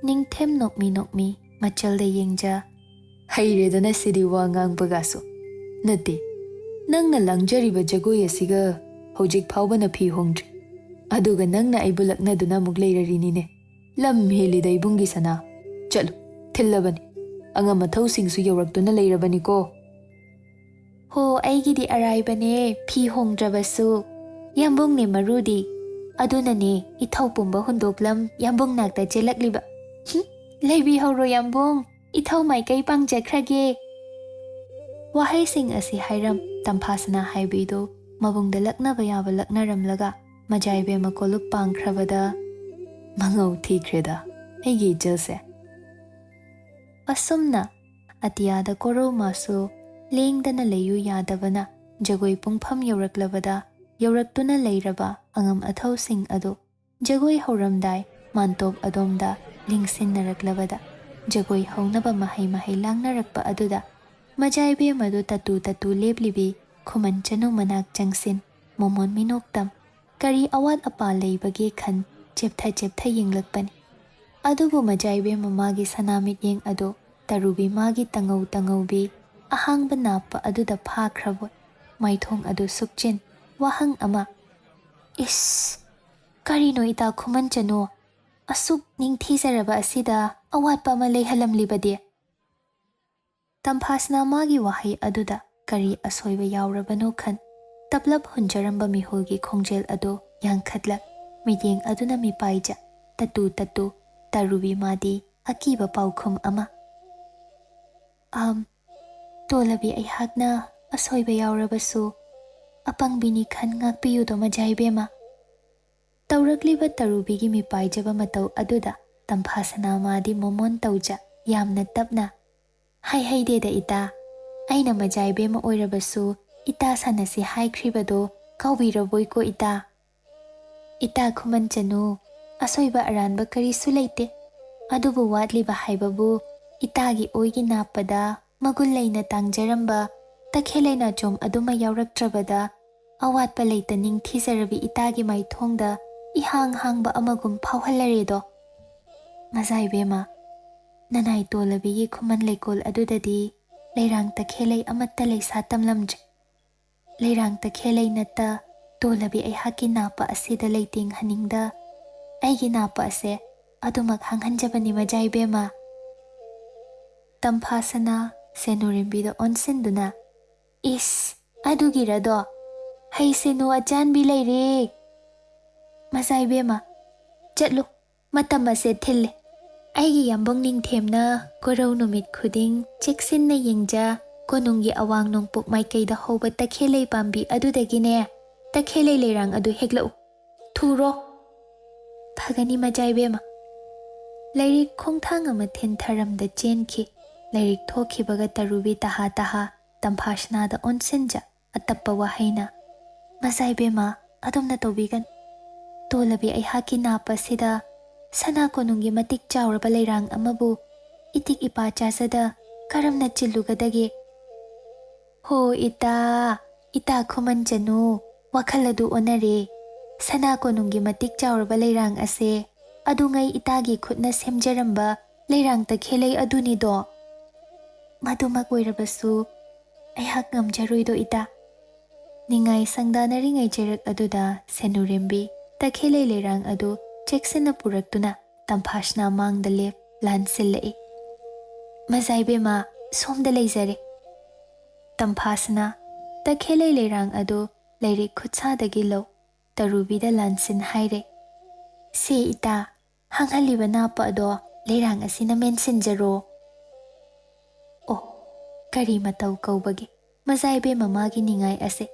ꯅꯤꯡꯊꯦꯝ ꯅꯣꯛꯃꯤ ꯅꯣꯛꯃꯤ ꯃꯆꯜꯗ ꯌꯦꯡꯖ, "ꯍꯩꯔꯦꯗꯅ ꯁꯤꯗꯤ ꯋꯥ ꯉꯥꯡꯕꯒꯁꯨ꯫ ꯅꯠꯇꯦ, ꯅꯪꯅ ꯂꯥꯡꯖꯔꯤꯕ ꯖꯒꯣꯏ ꯑꯁꯤꯒ ꯍꯧꯖꯤꯛ ꯐꯥꯎꯕꯅ ꯐꯤ ꯍꯣꯡꯗ꯭ꯔꯤ꯫ ꯑꯗꯨꯒ ꯅꯪꯅ ꯑꯩꯕꯨ ꯂꯛꯅꯗꯨꯅ ꯑꯃꯨꯛ ꯂꯩꯔꯔꯤꯅꯤꯅꯦ꯫ ꯂꯝ ꯍꯦꯜꯂꯤꯗ ꯏꯕꯨꯡꯒꯤ ꯁꯅꯥ꯫ ꯆꯠꯂꯨ, ꯊꯤꯜꯂꯕꯅꯤ꯫ ꯑꯉꯝ ꯑꯊꯧꯁꯤꯡꯁꯨ ꯌꯧꯔꯛꯇꯨꯅ ꯂꯩꯔꯕꯅꯤꯀꯣ꯫" "ꯍꯣ, ꯑꯩꯒꯤꯗꯤ ꯑꯔꯥꯏꯕꯅꯦ, ꯐꯤ ꯍꯣꯡꯗ꯭ꯔꯕꯁꯨ꯫ ꯌꯥꯝꯕꯨꯡꯅꯦ ꯃꯔꯨꯗꯤ꯫ ꯑꯗꯨꯅꯅꯦ ꯏꯊꯧ ꯄꯨꯝꯕ ꯍꯨꯟꯗꯣꯛꯂꯝ ꯌꯥꯝꯕꯨꯡ ꯅꯥꯛꯇ ꯆꯦꯜꯂꯛꯂꯤꯕ꯫ "ꯍꯨꯝ, ꯂꯩꯕꯤꯍꯧꯔꯣ ꯌꯥꯝꯕꯨꯡ, ꯏꯊꯧ ꯃꯥꯏꯀꯩ ꯄꯥꯡꯖꯈ꯭ꯔꯒꯦ"꯫ ꯋꯥꯍꯩꯁꯤꯡ ꯑꯁꯤ ꯍꯥꯏꯔꯝ ꯇꯝꯐꯥꯁꯅꯥ ꯍꯥꯏꯕꯤꯗꯨ ꯃꯕꯨꯡꯗ ꯂꯛꯅꯕ ꯌꯥꯕ ꯂꯛꯅꯔꯝꯂꯒ ꯃꯖꯥꯏꯕꯦꯝꯃ ꯀꯣꯂꯨꯞ ꯄꯥꯡꯈ꯭ꯔꯕꯗ ꯃꯉꯧ ꯊꯤꯈ꯭ꯔꯦꯗ ꯑꯩꯒꯤ ꯏꯆꯜꯁꯦ꯫ ꯑꯁꯨꯝꯅ ꯑꯇꯤꯌꯥꯗ ꯀꯣꯔꯧ ꯃꯥꯁꯨ ꯂꯦꯡꯗꯅ ꯂꯩꯌꯨ ꯌꯥꯗꯕꯅ ꯖꯒꯣꯏ ꯄꯨꯡꯐꯝ ꯌꯧꯔꯛꯂꯕꯗ ꯌꯧꯔꯛꯇꯨꯅ ꯂꯩꯔꯕ ꯑꯉꯝ ꯑꯊꯧꯁꯤꯡ ꯑꯗꯨ ꯖꯒꯣꯏ ꯍꯧꯔꯝꯗꯥꯏ ꯃꯥꯟꯇꯣꯞ ꯑꯗꯣꯝꯗ ꯂꯤꯡꯁꯤꯟꯅꯔꯛꯂꯕꯗ ꯖꯒꯣꯏ ꯍꯧꯅꯕ ꯃꯍꯩ ꯃꯍꯩ ꯂꯥꯡꯅꯔꯛꯄ ꯑꯗꯨꯗ ꯃꯖꯥꯏꯕꯦꯝꯃꯗꯨ ꯇꯇꯨ ꯇꯇꯨ ꯂꯦꯞꯂꯤꯕꯤ ꯈꯨꯃꯟ ꯆꯅꯨ ꯃꯅꯥꯛ ꯆꯪꯁꯤꯟ ꯃꯣꯃꯣꯟ ꯃꯤꯅꯣꯛꯇꯝ ꯀꯔꯤ ꯑꯋꯥꯠ ꯑꯄꯥ ꯂꯩꯕꯒꯦ ꯈꯟ ꯆꯦꯞꯊ ꯆꯦꯞꯊ ꯌꯦꯡꯂꯛꯄꯅꯤ꯫ ꯑꯗꯨꯕꯨ ꯃꯖꯥꯏꯕꯦꯝꯃ ꯃꯥꯒꯤ ꯁꯅꯥ ꯃꯤꯠꯌꯦꯡ ꯑꯗꯨ ꯇꯔꯨꯕꯤ ꯃꯥꯒꯤ ꯇꯉꯧ ꯇꯉꯧꯕꯤ ꯑꯍꯥꯡꯕ ꯅꯥꯞꯄ ꯑꯗꯨꯗ ꯐꯥꯈ꯭ꯔꯕꯣꯏ ꯃꯥꯏꯊꯣꯡ ꯑꯗꯨ ꯁꯨꯛꯆꯤꯟ ꯋꯥꯍꯪ ꯑꯃ, "ꯏꯁ! ꯀꯔꯤꯅꯣ ꯏꯇꯥ ꯈꯨꯃꯟ ꯆꯅꯨ? ꯑꯁꯨꯛ ꯅꯤꯡꯊꯤꯖꯔꯕ ꯑꯁꯤꯗ ꯑꯋꯥꯠꯄ ꯑꯃ ꯂꯩꯍꯜꯂꯝꯂꯤꯕꯗꯤ?" ꯇꯝꯐꯥꯁꯅꯥ ꯃꯥꯒꯤ ꯋꯥꯍꯩ ꯑꯗꯨꯗ ꯀꯔꯤ ꯑꯁꯣꯏꯕ ꯌꯥꯎꯔꯕꯅꯣ ꯈꯟ ꯇꯞꯂꯞ ꯍꯨꯟꯖꯔꯝꯕ ꯃꯤꯍꯨꯜꯒꯤ ꯈꯣꯡꯖꯦꯜ ꯑꯗꯨ ꯌꯥꯡꯈꯠꯂꯛ ꯃꯤꯠꯌꯦꯡ ꯑꯗꯨꯅ ꯃꯤꯄꯥꯏꯖ ꯇꯠꯇꯨ ꯇꯠꯇꯨ ꯇꯔꯨꯕꯤ ꯃꯥꯗꯤ ꯑꯀꯤꯕ ꯄꯥꯎꯈꯨꯝ ꯑꯃ, "ꯑꯝ, ꯇꯣꯜꯂꯕꯤ ꯑꯩꯍꯥꯛꯅ ꯑꯁꯣꯏꯕ ꯌꯥꯎꯔꯕꯁꯨ ꯑꯄꯪꯕꯤꯅꯤ ꯈꯟ ꯉꯥꯛꯄꯤꯌꯨꯗꯣ ꯃꯖꯥꯏꯕꯦꯝꯃ"꯫ ꯇꯧꯔꯛꯂꯤꯕ ꯇꯔꯨꯕꯤꯒꯤ ꯃꯤꯄꯥꯏꯖꯕ ꯃꯇꯧ ꯑꯗꯨꯗ ꯇꯝꯐꯥ ꯁꯅꯥꯃꯥꯗꯤ ꯃꯣꯃꯣꯟ ꯇꯧꯖ ꯌꯥꯝꯅ ꯇꯞꯅ, "ꯍꯥꯏ ꯍꯩꯗꯦꯗ ꯏꯇꯥ, ꯑꯩꯅ ꯃꯖꯥꯏꯕꯦꯝꯃ ꯑꯣꯏꯔꯕꯁꯨ ꯏꯇꯥ ꯁꯥꯟꯅꯁꯤ ꯍꯥꯏꯈ꯭ꯔꯤꯕꯗꯣ ꯀꯥꯎꯕꯤꯔꯕꯣꯏꯀꯣ ꯏꯇꯥ"꯫ "ꯏꯇꯥ ꯈꯨꯃꯟ ꯆꯅꯨ, ꯑꯁꯣꯏꯕ ꯑꯔꯥꯟꯕ ꯀꯔꯤꯁꯨ ꯂꯩꯇꯦ꯫ ꯑꯗꯨꯕꯨ ꯋꯥꯠꯂꯤꯕ ꯍꯥꯏꯕꯕꯨ ꯏꯇꯥꯒꯤ ꯑꯣꯏꯒꯤ ꯅꯥꯞꯄꯗ ꯃꯒꯨꯟ ꯂꯩꯅ ꯇꯥꯡꯖꯔꯝꯕ ꯇꯈꯦꯜ ꯂꯩꯅꯥꯆꯣꯝ ꯑꯗꯨꯃ ꯌꯥꯎꯔꯛꯇ꯭ꯔꯕꯗ ꯑꯋꯥꯠꯄ ꯂꯩꯇ ꯅꯤꯡꯊꯤꯖꯔꯕꯤ ꯏꯇꯥꯒꯤ ꯃꯥꯏꯊꯣꯡꯗ ꯏꯍꯥꯡ ꯍꯥꯡꯕ ꯑꯃꯒꯨꯝ ꯐꯥꯎꯍꯜꯂꯔꯦꯗꯣ꯫ ꯃꯖꯥꯏꯕꯦꯝꯃ, ꯅꯅꯥꯏ ꯇꯣꯜꯂꯕꯤꯒꯤ ꯈꯨꯃꯟ ꯂꯩꯀꯣꯜ ꯑꯗꯨꯗꯗꯤ ꯂꯩꯔꯥꯡ ꯇꯈꯦꯜꯂꯩ ꯑꯃꯠꯇ ꯂꯩꯁꯥ ꯇꯝꯂꯝꯗ꯭ꯔꯦ꯫ ꯂꯩꯔꯥꯡ ꯇꯈꯦꯜꯂꯩ ꯅꯠꯇ ꯇꯣꯜꯂꯕꯤ ꯑꯩꯍꯥꯛꯀꯤ ꯅꯥꯞꯄ ꯑꯁꯤꯗ ꯂꯩꯇꯦꯡꯍꯟꯅꯤꯡꯗ ꯑꯩꯒꯤ ꯅꯥꯞꯄ ꯑꯁꯦ ꯑꯗꯨꯃꯛ ꯍꯥꯡꯍꯟꯖꯕꯅꯤ ꯃꯖꯥꯏꯕꯦꯝꯃ"꯫ ꯇꯝꯐꯥꯁꯅꯥ ꯁꯦꯅꯨꯔꯦꯝꯕꯤꯗ ꯑꯣꯟꯁꯤꯟꯗꯨꯅ, "ꯏꯁ, ꯑꯗꯨꯒꯤꯔꯗꯣ? ꯍꯩ ꯁꯦꯅꯨ ꯑꯆꯥꯟꯕꯤ ꯂꯩꯔꯦ꯫ ꯃꯖꯥꯏꯕꯦꯝꯃ, ꯆꯠꯂꯨ, ꯃꯇꯝ ꯑꯁꯦ ꯊꯤꯜꯂꯦ꯫ ꯑꯩꯒꯤ ꯌꯥꯝꯕꯨꯡ ꯅꯤꯡꯊꯦꯝꯅ ꯀꯣꯔꯧ ꯅꯨꯃꯤꯠ ꯈꯨꯗꯤꯡ ꯆꯦꯛꯁꯤꯟꯅ ꯌꯦꯡꯖ, ꯀꯣꯅꯨꯡꯒꯤ ꯑꯋꯥꯡ ꯅꯣꯡꯄꯣꯛ ꯃꯥꯏꯀꯩꯗ ꯍꯧꯕ ꯇꯈꯦꯜꯂꯩ ꯄꯥꯝꯕꯤ ꯑꯗꯨꯗꯒꯤꯅꯦ ꯇꯈꯦꯜꯂꯩ ꯂꯩꯔꯥꯡ ꯑꯗꯨ ꯍꯦꯛꯂꯛꯎ꯫ ꯊꯨꯔꯣ꯫ ꯐꯒꯅꯤ ꯃꯖꯥ ꯏꯕꯦꯝꯃ꯫ ꯂꯥꯏꯔꯤꯛ ꯈꯣꯡꯊꯥꯡ ꯑꯃ ꯊꯤꯟꯊꯔꯝꯗ ꯆꯦꯟꯈꯤ꯫ ꯂꯥꯏꯔꯤꯛ ꯊꯣꯛꯈꯤꯕꯒ ꯇꯔꯨꯕꯤ ꯇꯍꯥ ꯇꯍꯥ ꯇꯝꯐꯥꯁꯅꯥꯗ ꯑꯣꯟꯁꯤꯟꯖ ꯑꯇꯞꯄ ꯋꯥꯍꯩꯅ, "ꯃꯖꯥ ꯏꯕꯦꯝꯃ, ꯑꯗꯨꯝꯅ ꯇꯧꯕꯤꯒꯅꯨ꯫ ꯇꯣꯜꯂꯕꯤ ꯑꯩꯍꯥꯛꯀꯤ ꯅꯥꯞ ꯑꯁꯤꯗ ꯁꯅꯥ ꯀꯣꯅꯨꯡꯒꯤ ꯃꯇꯤꯛ ꯆꯥꯎꯔꯕ ꯂꯩꯔꯥꯡ ꯑꯃꯕꯨ ꯏꯇꯤꯛ ꯏꯄꯥ ꯆꯥꯖꯗ ꯀꯔꯝꯅ ꯆꯤꯜꯂꯨꯒꯗꯒꯦ?" "ꯍꯣ ꯏꯇꯥ, ꯏꯇꯥ ꯈꯨꯃꯟ ꯆꯅꯨ, ꯋꯥꯈꯜ ꯑꯗꯨ ꯑꯣꯟꯅꯔꯦ꯫ ꯁꯅꯥ ꯀꯣꯅꯨꯡꯒꯤ ꯃꯇꯤꯛ ꯆꯥꯎꯔꯕ ꯂꯩꯔꯥꯡ ꯑꯁꯦ ꯑꯗꯨꯉꯩ ꯏꯇꯥꯒꯤ ꯈꯨꯠꯅ ꯁꯦꯝꯖꯔꯝꯕ ꯂꯩꯔꯥꯡ ꯇꯈꯦꯜꯂꯩ ꯑꯗꯨꯅꯤꯗꯣ꯫ ꯃꯗꯨꯃꯛ ꯑꯣꯏꯔꯕꯁꯨ ꯑꯩꯍꯥꯛ ꯉꯝꯖꯔꯣꯏꯗꯣ ꯏꯇꯥ꯫" ꯅꯤꯡꯉꯥꯏ ꯁꯪꯗꯥꯅꯔꯤꯉꯩ ꯆꯩꯔꯛ ꯑꯗꯨꯗ ꯁꯦꯅꯨꯔꯦꯝꯕꯤ ꯇꯈꯦꯜꯂꯩ ꯂꯩꯔꯥꯡ ꯑꯗꯨ ꯆꯦꯛꯁꯤꯟꯅ ꯄꯨꯔꯛꯇꯨꯅ ꯇꯝꯐꯥꯁꯅꯥ ꯃꯥꯡꯗ ꯂꯦꯞ ꯂꯥꯟꯁꯤꯜꯂꯛꯏ꯫ "ꯃꯖꯥ ꯏꯕꯦꯝꯃ, ꯁꯣꯝꯗ ꯂꯩꯖꯔꯦ꯫" ꯇꯝꯐꯥꯁꯅꯥ ꯇꯈꯦꯜꯂꯩ ꯂꯩꯔꯥꯡ ꯑꯗꯨ ꯂꯥꯏꯔꯤꯛ ꯈꯨꯠꯁꯥꯗꯒꯤ ꯂꯧ꯫ ꯇꯔꯨꯕꯤꯗ ꯂꯥꯟꯁꯤꯟ ꯍꯥꯏꯔꯦ, "ꯁꯦ ꯏꯇꯥ, ꯍꯥꯡꯍꯜꯂꯤꯕ ꯅꯥꯞꯄ ꯑꯗꯣ ꯂꯩꯔꯥꯡ ꯑꯁꯤꯅ ꯃꯦꯟꯁꯤꯟꯖꯔꯣ꯫" ꯑꯣ, ꯀꯔꯤ ꯃꯇꯧ ꯀꯧꯕꯒꯦ? ꯃꯖꯥ ꯏꯕꯦꯝꯃ ꯃꯥꯒꯤ ꯅꯤꯡꯉꯥꯏ ꯑꯁꯦ꯫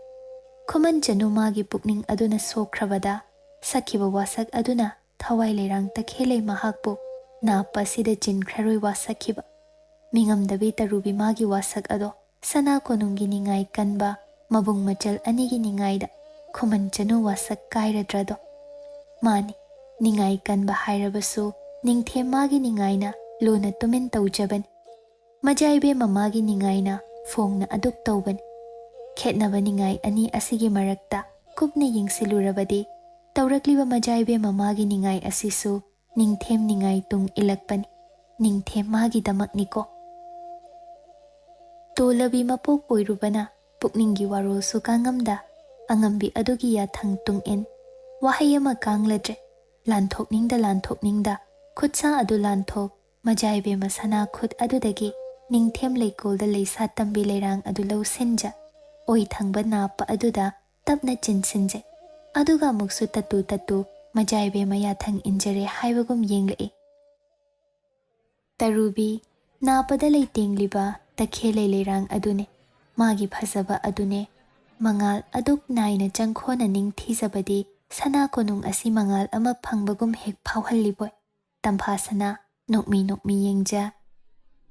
ꯈꯨꯃꯟ ꯆꯅꯨ ꯃꯥꯒꯤ ꯄꯨꯛꯅꯤꯡ ꯑꯗꯨꯅ ꯁꯣꯛꯈ꯭ꯔꯕꯗ, ꯁꯛꯈꯤꯕ ꯋꯥꯁꯛ ꯑꯗꯨꯅ ꯊꯋꯥꯏ ꯂꯩꯔꯥꯡ ꯇꯈꯦꯜꯂꯩ ꯃꯍꯥꯛꯄꯨ ꯅꯥꯞꯄ ꯑꯁꯤꯗ ꯆꯤꯟꯈ꯭ꯔꯔꯣꯏ ꯋꯥꯁꯛꯈꯤꯕ꯫ ꯃꯤꯉꯝꯗꯕꯤ ꯇꯔꯨꯕꯤ ꯃꯥꯒꯤ ꯋꯥꯁꯛ ꯑꯗꯣ ꯁꯅꯥ ꯀꯣꯅꯨꯡꯒꯤ ꯅꯤꯡꯉꯥꯏ ꯀꯟꯕ ꯃꯕꯨꯡ ꯃꯆꯜ ꯑꯅꯤꯒꯤ ꯅꯤꯡꯉꯥꯏꯗ ꯈꯨꯃꯟ ꯆꯅꯨ ꯋꯥꯁꯛ ꯀꯥꯏꯔꯗ꯭ꯔꯗꯣ? ꯃꯥꯅꯤ, ꯅꯤꯡꯉꯥꯏ ꯀꯟꯕ ꯍꯥꯏꯔꯕꯁꯨ ꯅꯤꯡꯊꯦꯝ ꯃꯥꯒꯤ ꯅꯤꯡꯉꯥꯏꯅ ꯂꯨꯅ ꯇꯨꯃꯤꯟ ꯇꯧꯖꯕꯅꯤ꯫ ꯃꯖꯥ ꯏꯕꯦꯝꯃ ꯃꯥꯒꯤ ꯅꯤꯡꯉꯥꯏꯅ ꯐꯣꯡꯅ ꯑꯗꯨꯛ ꯇꯧꯕꯅꯤ꯫ ꯈꯦꯠꯅꯕ ꯅꯤꯡꯉꯥꯏ ꯑꯅꯤ ꯑꯁꯤꯒꯤ ꯃꯔꯛꯇ ꯀꯨꯞꯅ ꯌꯦꯡꯁꯤꯜꯂꯨꯔꯕꯗꯤ, ꯇꯧꯔꯛꯂꯤꯕ ꯃꯖꯥ ꯏꯕꯦꯝꯃ ꯃꯥꯒꯤ ꯅꯤꯡꯉꯥꯏ ꯑꯁꯤꯁꯨ ꯅꯤꯡꯊꯦꯝ ꯅꯤꯡꯉꯥꯏ ꯇꯨꯡ ꯏꯜꯂꯛꯄꯅꯤ꯫ ꯅꯤꯡꯊꯦꯝ ꯃꯥꯒꯤꯗꯃꯛꯅꯤꯀꯣ꯫ ꯇꯣꯜꯂꯕꯤ ꯃꯄꯣꯛ ꯑꯣꯏꯔꯨꯕꯅ ꯄꯨꯛꯅꯤꯡꯒꯤ ꯋꯥꯔꯣꯜꯁꯨ ꯀꯥꯡꯉꯝꯗ, ꯑꯉꯝꯕꯤ ꯑꯗꯨꯒꯤ ꯌꯥꯊꯪ ꯇꯨꯡ ꯏꯟ꯫ ꯋꯥꯍꯩ ꯑꯃ ꯀꯥꯡꯂꯗ꯭ꯔꯦ꯫ ꯂꯥꯟꯊꯣꯛꯅꯤꯡꯗ ꯂꯥꯟꯊꯣꯛꯅꯤꯡꯗ ꯈꯨꯠꯁꯥ ꯑꯗꯨ ꯂꯥꯟꯊꯣꯛ, ꯃꯖꯥ ꯏꯕꯦꯝꯃ ꯁꯅꯥ ꯈꯨꯠ ꯑꯗꯨꯗꯒꯤ ꯅꯤꯡꯊꯦꯝ ꯂꯩꯀꯣꯜꯗ ꯂꯩ ꯁꯥꯠꯇꯝꯕꯤ ꯂꯩꯔꯥꯡ ꯑꯗꯨ ꯂꯧꯁꯤꯟꯖ, ꯑꯣꯏ ꯊꯪꯕ ꯅꯥꯞꯄ ꯑꯗꯨꯗ ꯇꯞꯅ ꯆꯤꯟꯁꯤꯟꯖꯩ꯫ ꯑꯗꯨꯒ ꯑꯃꯨꯛꯁꯨ ꯇꯠꯇꯨ ꯇꯠꯇꯨ ꯃꯖꯥ ꯏꯕꯦꯝꯃ ꯌꯥꯊꯪ ꯏꯟꯖꯔꯦ ꯍꯥꯏꯕꯒꯨꯝ ꯌꯦꯡꯂꯛꯏ꯫ ꯇꯔꯨꯕꯤ, ꯅꯥꯄꯗ ꯂꯩꯇꯦꯡꯂꯤꯕ ꯇꯈꯦꯜꯂꯩ ꯂꯩꯔꯥꯡ ꯑꯗꯨꯅꯦ꯫ ꯃꯥꯒꯤ ꯐꯖꯕ ꯑꯗꯨꯅꯦ꯫ ꯃꯉꯥꯜ ꯑꯗꯨꯛ ꯅꯥꯏꯅ ꯆꯪꯈꯣꯅ ꯅꯤꯡꯊꯤꯖꯕꯗꯤ ꯁꯅꯥ ꯀꯣꯅꯨꯡ ꯑꯁꯤ ꯃꯉꯥꯜ ꯑꯃ ꯐꯪꯕꯒꯨꯝ ꯍꯦꯛ ꯐꯥꯎꯍꯜꯂꯤꯕꯣꯏ꯫ ꯇꯝꯐꯥꯁꯅꯥ ꯅꯣꯛꯃꯤ ꯅꯣꯛꯃꯤ ꯌꯦꯡꯖ,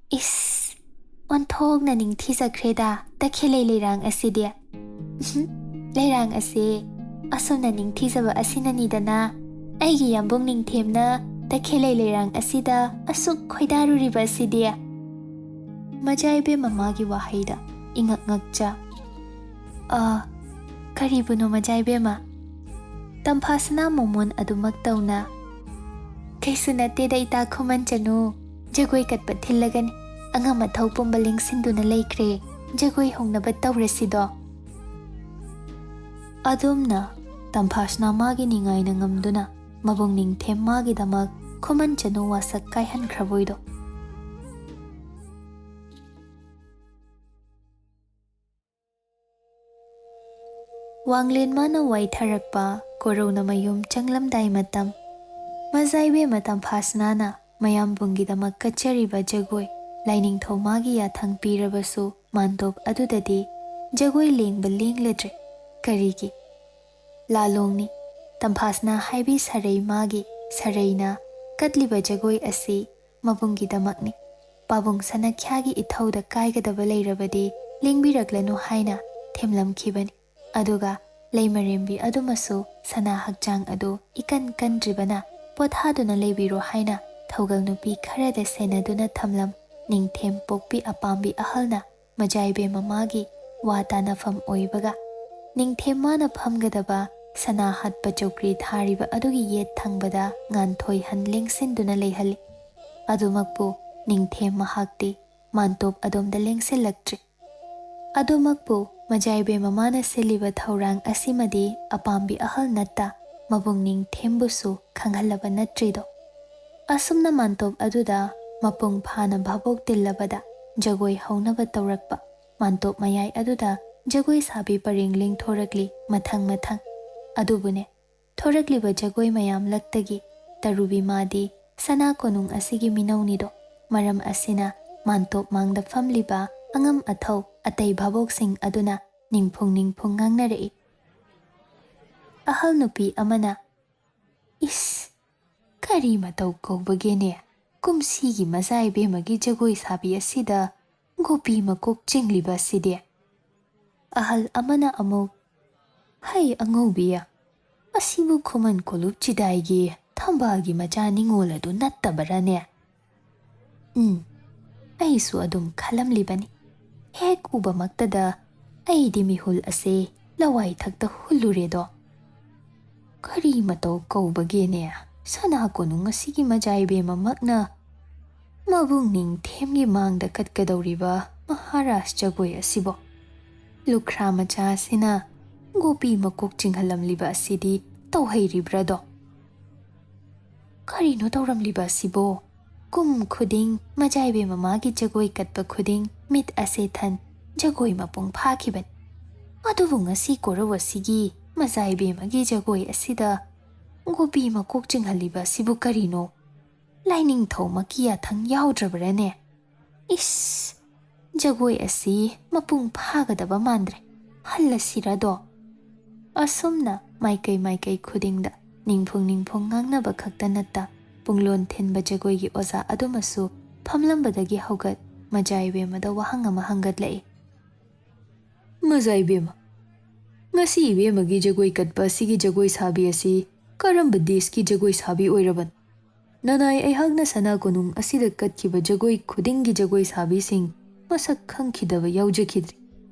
"ꯏꯁ! ꯑꯣꯟꯊꯣꯛꯅ ꯅꯤꯡꯊꯤꯖꯈ꯭ꯔꯦꯗ ꯇꯈꯦꯜꯂꯩ ꯂꯩꯔꯥꯡ ꯑꯁꯤꯗꯤ꯫ ꯎꯍꯨꯝ, ꯂꯩꯔꯥꯡ ꯑꯁꯤ ꯑꯁꯨꯝꯅ ꯅꯤꯡꯊꯤꯖꯕ ꯑꯁꯤꯅꯅꯤꯗꯅ ꯑꯩꯒꯤ ꯌꯥꯝꯕꯨꯡ ꯅꯤꯡꯊꯦꯝꯅ ꯇꯈꯦꯜꯂꯩ ꯂꯩꯔꯥꯡ ꯑꯁꯤꯗ ꯑꯁꯨꯛ ꯈꯣꯏꯗꯥꯔꯨꯔꯤꯕ ꯑꯁꯤꯗꯤ"꯫ ꯃꯖꯥꯏꯕꯦꯝ ꯃꯃꯥꯒꯤ ꯋꯥꯍꯩꯗ ꯏꯉꯛ ꯉꯛꯆ, "ꯑ, ꯀꯔꯤꯕꯨꯅꯣ ꯃꯖꯥꯏꯕꯦꯝꯃ?" ꯇꯝꯐꯥꯁꯅꯥ ꯃꯣꯃꯣꯟ ꯑꯗꯨꯃꯛ ꯇꯧꯅ, "ꯀꯩꯁꯨ ꯅꯠꯇꯦꯗ ꯏꯇꯥ ꯈꯨꯃꯟꯆꯅꯨ, ꯖꯒꯣꯏ ꯀꯠꯄ ꯊꯤꯜꯂꯒꯅꯤ꯫ ꯑꯉꯝ ꯑꯊꯧ ꯄꯨꯝꯕ ꯂꯦꯡꯁꯤꯟꯗꯨꯅ ꯂꯩꯈ꯭ꯔꯦ꯫ ꯖꯒꯣꯏ ꯍꯧꯅꯕ ꯇꯧꯔꯁꯤꯗꯣ"꯫ ꯑꯗꯨꯝꯅ ꯇꯝꯐꯥꯁꯅꯥ ꯃꯥꯒꯤ ꯅꯤꯡꯉꯥꯏꯅ ꯉꯝꯗꯨꯅ ꯃꯕꯨꯡ ꯅꯤꯡꯊꯦꯝ ꯃꯥꯒꯤꯗꯃꯛ ꯈꯨꯃꯟꯆꯅꯨ ꯋꯥꯁꯛ ꯀꯥꯏꯍꯟꯈ꯭ꯔꯕꯣꯏꯗꯣ꯫ ꯋꯥꯡꯂꯦꯟ ꯃꯥꯅ ꯋꯥꯏꯊꯔꯛꯄ ꯀꯣꯔꯧꯅ ꯃꯌꯨꯝ ꯆꯪꯂꯝꯗꯥꯏ ꯃꯇꯝ꯫ ꯃꯖꯥꯏꯕꯦꯝꯃ ꯇꯝꯐꯥꯁꯅꯥꯅ ꯃꯌꯥꯝꯕꯨꯡꯒꯤꯗꯃꯛ ꯀꯠꯆꯔꯤꯕ ꯖꯒꯣꯏ ꯂꯥꯏꯅꯤꯡꯊꯧ ꯃꯥꯒꯤ ꯌꯥꯊꯪ ꯄꯤꯔꯕꯁꯨ ꯃꯥꯟꯇꯣꯞ ꯑꯗꯨꯗꯗꯤ ꯖꯒꯣꯏ ꯂꯦꯡꯕ ꯂꯦꯡꯂꯗ꯭ꯔꯦ꯫ ꯀꯔꯤꯒꯤ? ꯂꯥꯂꯣꯡꯅꯤ꯫ ꯇꯝꯐꯥꯁꯅꯥ ꯍꯥꯏꯕꯤ ꯁꯔꯩ ꯃꯥꯒꯤ ꯁꯔꯩꯅ ꯀꯠꯂꯤꯕ ꯖꯒꯣꯏ ꯑꯁꯤ ꯃꯕꯨꯡꯒꯤꯗꯃꯛꯅꯤ꯫ ꯄꯥꯕꯨꯡ ꯁꯅꯥꯈ꯭ꯌꯥꯒꯤ ꯏꯊꯧꯗ ꯀꯥꯏꯒꯗꯕ ꯂꯩꯔꯕꯗꯤ ꯂꯦꯡꯕꯤꯔꯛꯂꯅꯨ ꯍꯥꯏꯅ ꯊꯦꯝꯂꯝꯈꯤꯕꯅꯤ꯫ ꯑꯗꯨꯒ ꯂꯩꯃꯔꯦꯝꯕꯤ ꯑꯗꯨꯃꯁꯨ ꯁꯅꯥ ꯍꯛꯆꯥꯡ ꯑꯗꯨ ꯏꯀꯟ ꯀꯟꯗ꯭ꯔꯤꯕꯅ ꯄꯣꯊꯥꯗꯨꯅ ꯂꯩꯕꯤꯔꯣ ꯍꯥꯏꯅ ꯊꯧꯒꯜ ꯅꯨꯄꯤ ꯈꯔꯗ ꯁꯦꯟꯅꯗꯨꯅ ꯊꯝꯂꯝ꯫ ꯅꯤꯡꯊꯦꯝ ꯄꯣꯛꯄꯤ ꯑꯄꯥꯝꯕꯤ ꯑꯍꯜꯅ ꯃꯖꯥꯏꯕꯦꯝꯃ ꯃꯥꯒꯤ ꯋꯥ ꯇꯥꯅꯐꯝ ꯑꯣꯏꯕꯒ, ꯅꯤꯡꯊꯦꯝ ꯃꯥꯅ ꯐꯝꯒꯗꯕ ꯁꯅꯥ ꯍꯠꯄ ꯆꯧꯀ꯭ꯔꯤ ꯊꯥꯔꯤꯕ ꯑꯗꯨꯒꯤ ꯌꯦꯠ ꯊꯪꯕꯗ ꯉꯥꯟꯊꯣꯏꯍꯟ ꯂꯦꯡꯁꯤꯟꯗꯨꯅ ꯂꯩꯍꯜꯂꯤ꯫ ꯑꯗꯨꯃꯛꯄꯨ ꯅꯤꯡꯊꯦꯝ ꯃꯍꯥꯛꯇꯤ ꯃꯥꯟꯇꯣꯞ ꯑꯗꯣꯝꯗ ꯂꯦꯡꯁꯤꯜꯂꯛꯇ꯭ꯔꯤ꯫ ꯑꯗꯨꯃꯛꯄꯨ ꯃꯖꯥꯏꯕꯦꯝꯃ ꯃꯥꯅ ꯁꯤꯜꯂꯤꯕ ꯊꯧꯔꯥꯡ ꯑꯁꯤꯃꯗꯤ ꯑꯄꯥꯝꯕꯤ ꯑꯍꯜ ꯅꯠꯇ ꯃꯕꯨꯡ ꯅꯤꯡꯊꯦꯝꯕꯨꯁꯨ ꯈꯪꯍꯜꯂꯕ ꯅꯠꯇ꯭ꯔꯤꯗꯣ꯫ ꯑꯁꯨꯝꯅ ꯃꯥꯟꯇꯣꯞ ꯑꯗꯨꯗ ꯃꯄꯨꯡ ꯐꯥꯅ ꯚꯥꯕꯣꯛ ꯇꯤꯜꯂꯕꯗ ꯖꯒꯣꯏ ꯍꯧꯅꯕ ꯇꯧꯔꯛꯄ꯫ ꯃꯥꯟꯇꯣꯞ ꯃꯌꯥꯏ ꯑꯗꯨꯗ ꯖꯒꯣꯏ ꯁꯥꯕꯤ ꯄꯔꯦꯡ ꯂꯦꯡꯊꯣꯔꯛꯂꯤ ꯃꯊꯪ ꯃꯊꯪ꯫ ꯑꯗꯨꯕꯨꯅꯦ, ꯊꯣꯔꯛꯂꯤꯕ ꯖꯒꯣꯏ ꯃꯌꯥꯝ ꯂꯛꯇꯒꯤ ꯇꯔꯨꯕꯤ ꯃꯥꯗꯤ ꯁꯅꯥ ꯀꯣꯅꯨꯡ ꯑꯁꯤꯒꯤ ꯃꯤꯅꯧꯅꯤꯗꯣ꯫ ꯃꯔꯝ ꯑꯁꯤꯅ ꯃꯥꯟꯇꯣꯞ ꯃꯥꯡꯗ ꯐꯝꯂꯤꯕ ꯑꯉꯝ ꯑꯊꯧ ꯑꯇꯩ ꯚꯥꯕꯣꯛꯁꯤꯡ ꯑꯗꯨꯅ ꯅꯤꯡꯐꯨꯡ ꯅꯤꯡꯐꯨꯡ ꯉꯥꯡꯅꯔꯛꯏ꯫ ꯑꯍꯜ ꯅꯨꯄꯤ ꯑꯃꯅ, "ꯏꯁ, ꯀꯔꯤ ꯃꯇꯧ ꯀꯧꯕꯒꯦꯅꯦ? ꯀꯨꯝꯁꯤꯒꯤ ꯃꯖꯥ ꯏꯕꯦꯝꯃꯒꯤ ꯖꯒꯣꯏ ꯁꯥꯕꯤ ꯑꯁꯤꯗ ꯒꯣꯄꯤ ꯃꯀꯣꯛ ꯆꯤꯡꯂꯤꯕ ꯑꯁꯤꯗꯤ?" ꯑꯍꯜ ꯑꯃꯅ ꯑꯃꯨꯛ, "ꯍꯩ ꯑꯉꯧꯕꯤ, ꯑꯁꯤꯕꯨ ꯈꯨꯃꯟ ꯀꯣꯂꯨꯞ ꯆꯤꯗꯥꯏꯒꯤ ꯊꯝꯕꯥꯜꯒꯤ ꯃꯆꯥ ꯅꯤꯉꯣꯜ ꯑꯗꯨ ꯅꯠꯇꯕꯔꯅꯦ?" ꯎꯝ, ꯑꯩꯁꯨ ꯑꯗꯨꯝ ꯈꯜꯂꯝꯂꯤꯕꯅꯤ꯫ ꯍꯦꯛ ꯎꯕꯃꯛꯇꯗ ꯑꯩꯗꯤ ꯃꯤꯍꯨꯜ ꯑꯁꯦ ꯂꯋꯥꯏ ꯊꯛꯇ ꯍꯨꯜꯂꯨꯔꯦꯗꯣ꯫ ꯀꯔꯤ ꯃꯇꯧ ꯀꯧꯕꯒꯦꯅꯦ, ꯁꯅꯥ ꯀꯣꯅꯨꯡ ꯑꯁꯤꯒꯤ ꯃꯖꯥ ꯏꯕꯦꯝꯃꯃꯛꯅ ꯃꯕꯨꯡ ꯅꯤꯡꯊꯦꯝꯒꯤ ꯃꯥꯡꯗ ꯀꯠꯀꯗꯧꯔꯤꯕ ꯃꯍꯥꯔꯥꯖ ꯖꯒꯣꯏ ꯑꯁꯤꯕꯣ? ꯂꯨꯈ꯭ꯔꯥ ꯃꯆꯥ ꯑꯁꯤꯅ ꯒꯣꯄꯤ ꯃꯀꯣꯛ ꯆꯤꯡꯍꯜꯂꯝꯂꯤꯕ ꯑꯁꯤꯗꯤ ꯇꯧꯍꯩꯔꯤꯕ꯭ꯔꯥꯗꯣ? ꯀꯔꯤꯅꯣ ꯇꯧꯔꯝꯂꯤꯕ ꯑꯁꯤꯕꯣ? ꯀꯨꯝ ꯈꯨꯗꯤꯡ ꯃꯖꯥ ꯏꯕꯦꯝꯃ ꯃꯥꯒꯤ ꯖꯒꯣꯏ ꯀꯠꯄ ꯈꯨꯗꯤꯡ ꯃꯤꯠ ꯑꯁꯦ ꯊꯟ ꯖꯒꯣꯏ ꯃꯄꯨꯡ ꯐꯥꯈꯤꯕꯅꯤ꯫ ꯑꯗꯨꯕꯨ ꯉꯁꯤ ꯀꯣꯔꯧ ꯑꯁꯤꯒꯤ ꯃꯖꯥ ꯏꯕꯦꯝꯃꯒꯤ ꯖꯒꯣꯏ ꯑꯁꯤꯗ ꯒꯣꯄꯤ ꯃꯀꯣꯛ ꯆꯤꯡꯍꯜꯂꯤꯕ ꯑꯁꯤꯕꯨ ꯀꯔꯤꯅꯣ? ꯂꯥꯏꯅꯤꯡꯊꯧꯃꯛꯀꯤ ꯌꯥꯊꯪ ꯌꯥꯎꯗ꯭ꯔꯕꯔꯅꯦ? ꯏꯁ! ꯖꯒꯣꯏ ꯑꯁꯤ ꯃꯄꯨꯡ ꯐꯥꯒꯗꯕ ꯃꯥꯟꯗ꯭ꯔꯦ꯫ ꯍꯜꯂꯁꯤꯔꯗꯣ?" ꯑꯁꯨꯝꯅ ꯃꯥꯏꯀꯩ ꯃꯥꯏꯀꯩ ꯈꯨꯗꯤꯡꯗ ꯅꯤꯡꯐꯨꯡ ꯅꯤꯡꯐꯨꯡ ꯉꯥꯡꯅꯕ ꯈꯛꯇ ꯅꯠꯇ, ꯄꯨꯡꯂꯣꯟ ꯊꯤꯟꯕ ꯖꯒꯣꯏꯒꯤ ꯑꯣꯖꯥ ꯑꯗꯨꯃꯁꯨ ꯐꯝꯂꯝꯕꯗꯒꯤ ꯍꯧꯒꯠ ꯃꯖꯥ ꯏꯕꯦꯝꯃꯗ ꯋꯥꯍꯪ ꯑꯃ ꯍꯪꯒꯠꯂꯛꯏ꯫ "ꯃꯖꯥ ꯏꯕꯦꯝꯃ, ꯉꯁꯤ ꯏꯕꯦꯝꯃꯒꯤ ꯖꯒꯣꯏ ꯀꯠꯄ ꯑꯁꯤꯒꯤ ꯖꯒꯣꯏ ꯁꯥꯕꯤ ꯑꯁꯤ ꯀꯔꯝꯕ ꯗꯦꯁꯀꯤ ꯖꯒꯣꯏ ꯁꯥꯕꯤ ꯑꯣꯏꯔꯕꯅꯣ? ꯅꯅꯥꯏ ꯑꯩꯍꯥꯛꯅ ꯁꯅꯥ ꯀꯣꯅꯨꯡ ꯑꯁꯤꯗ ꯀꯠꯈꯤꯕ ꯖꯒꯣꯏ ꯈꯨꯗꯤꯡꯒꯤ ꯖꯒꯣꯏ ꯁꯥꯕꯤꯁꯤꯡ ꯃꯁꯛ ꯈꯪꯈꯤꯗꯕ ꯌꯥꯎꯖꯈꯤꯗ꯭ꯔꯤ꯫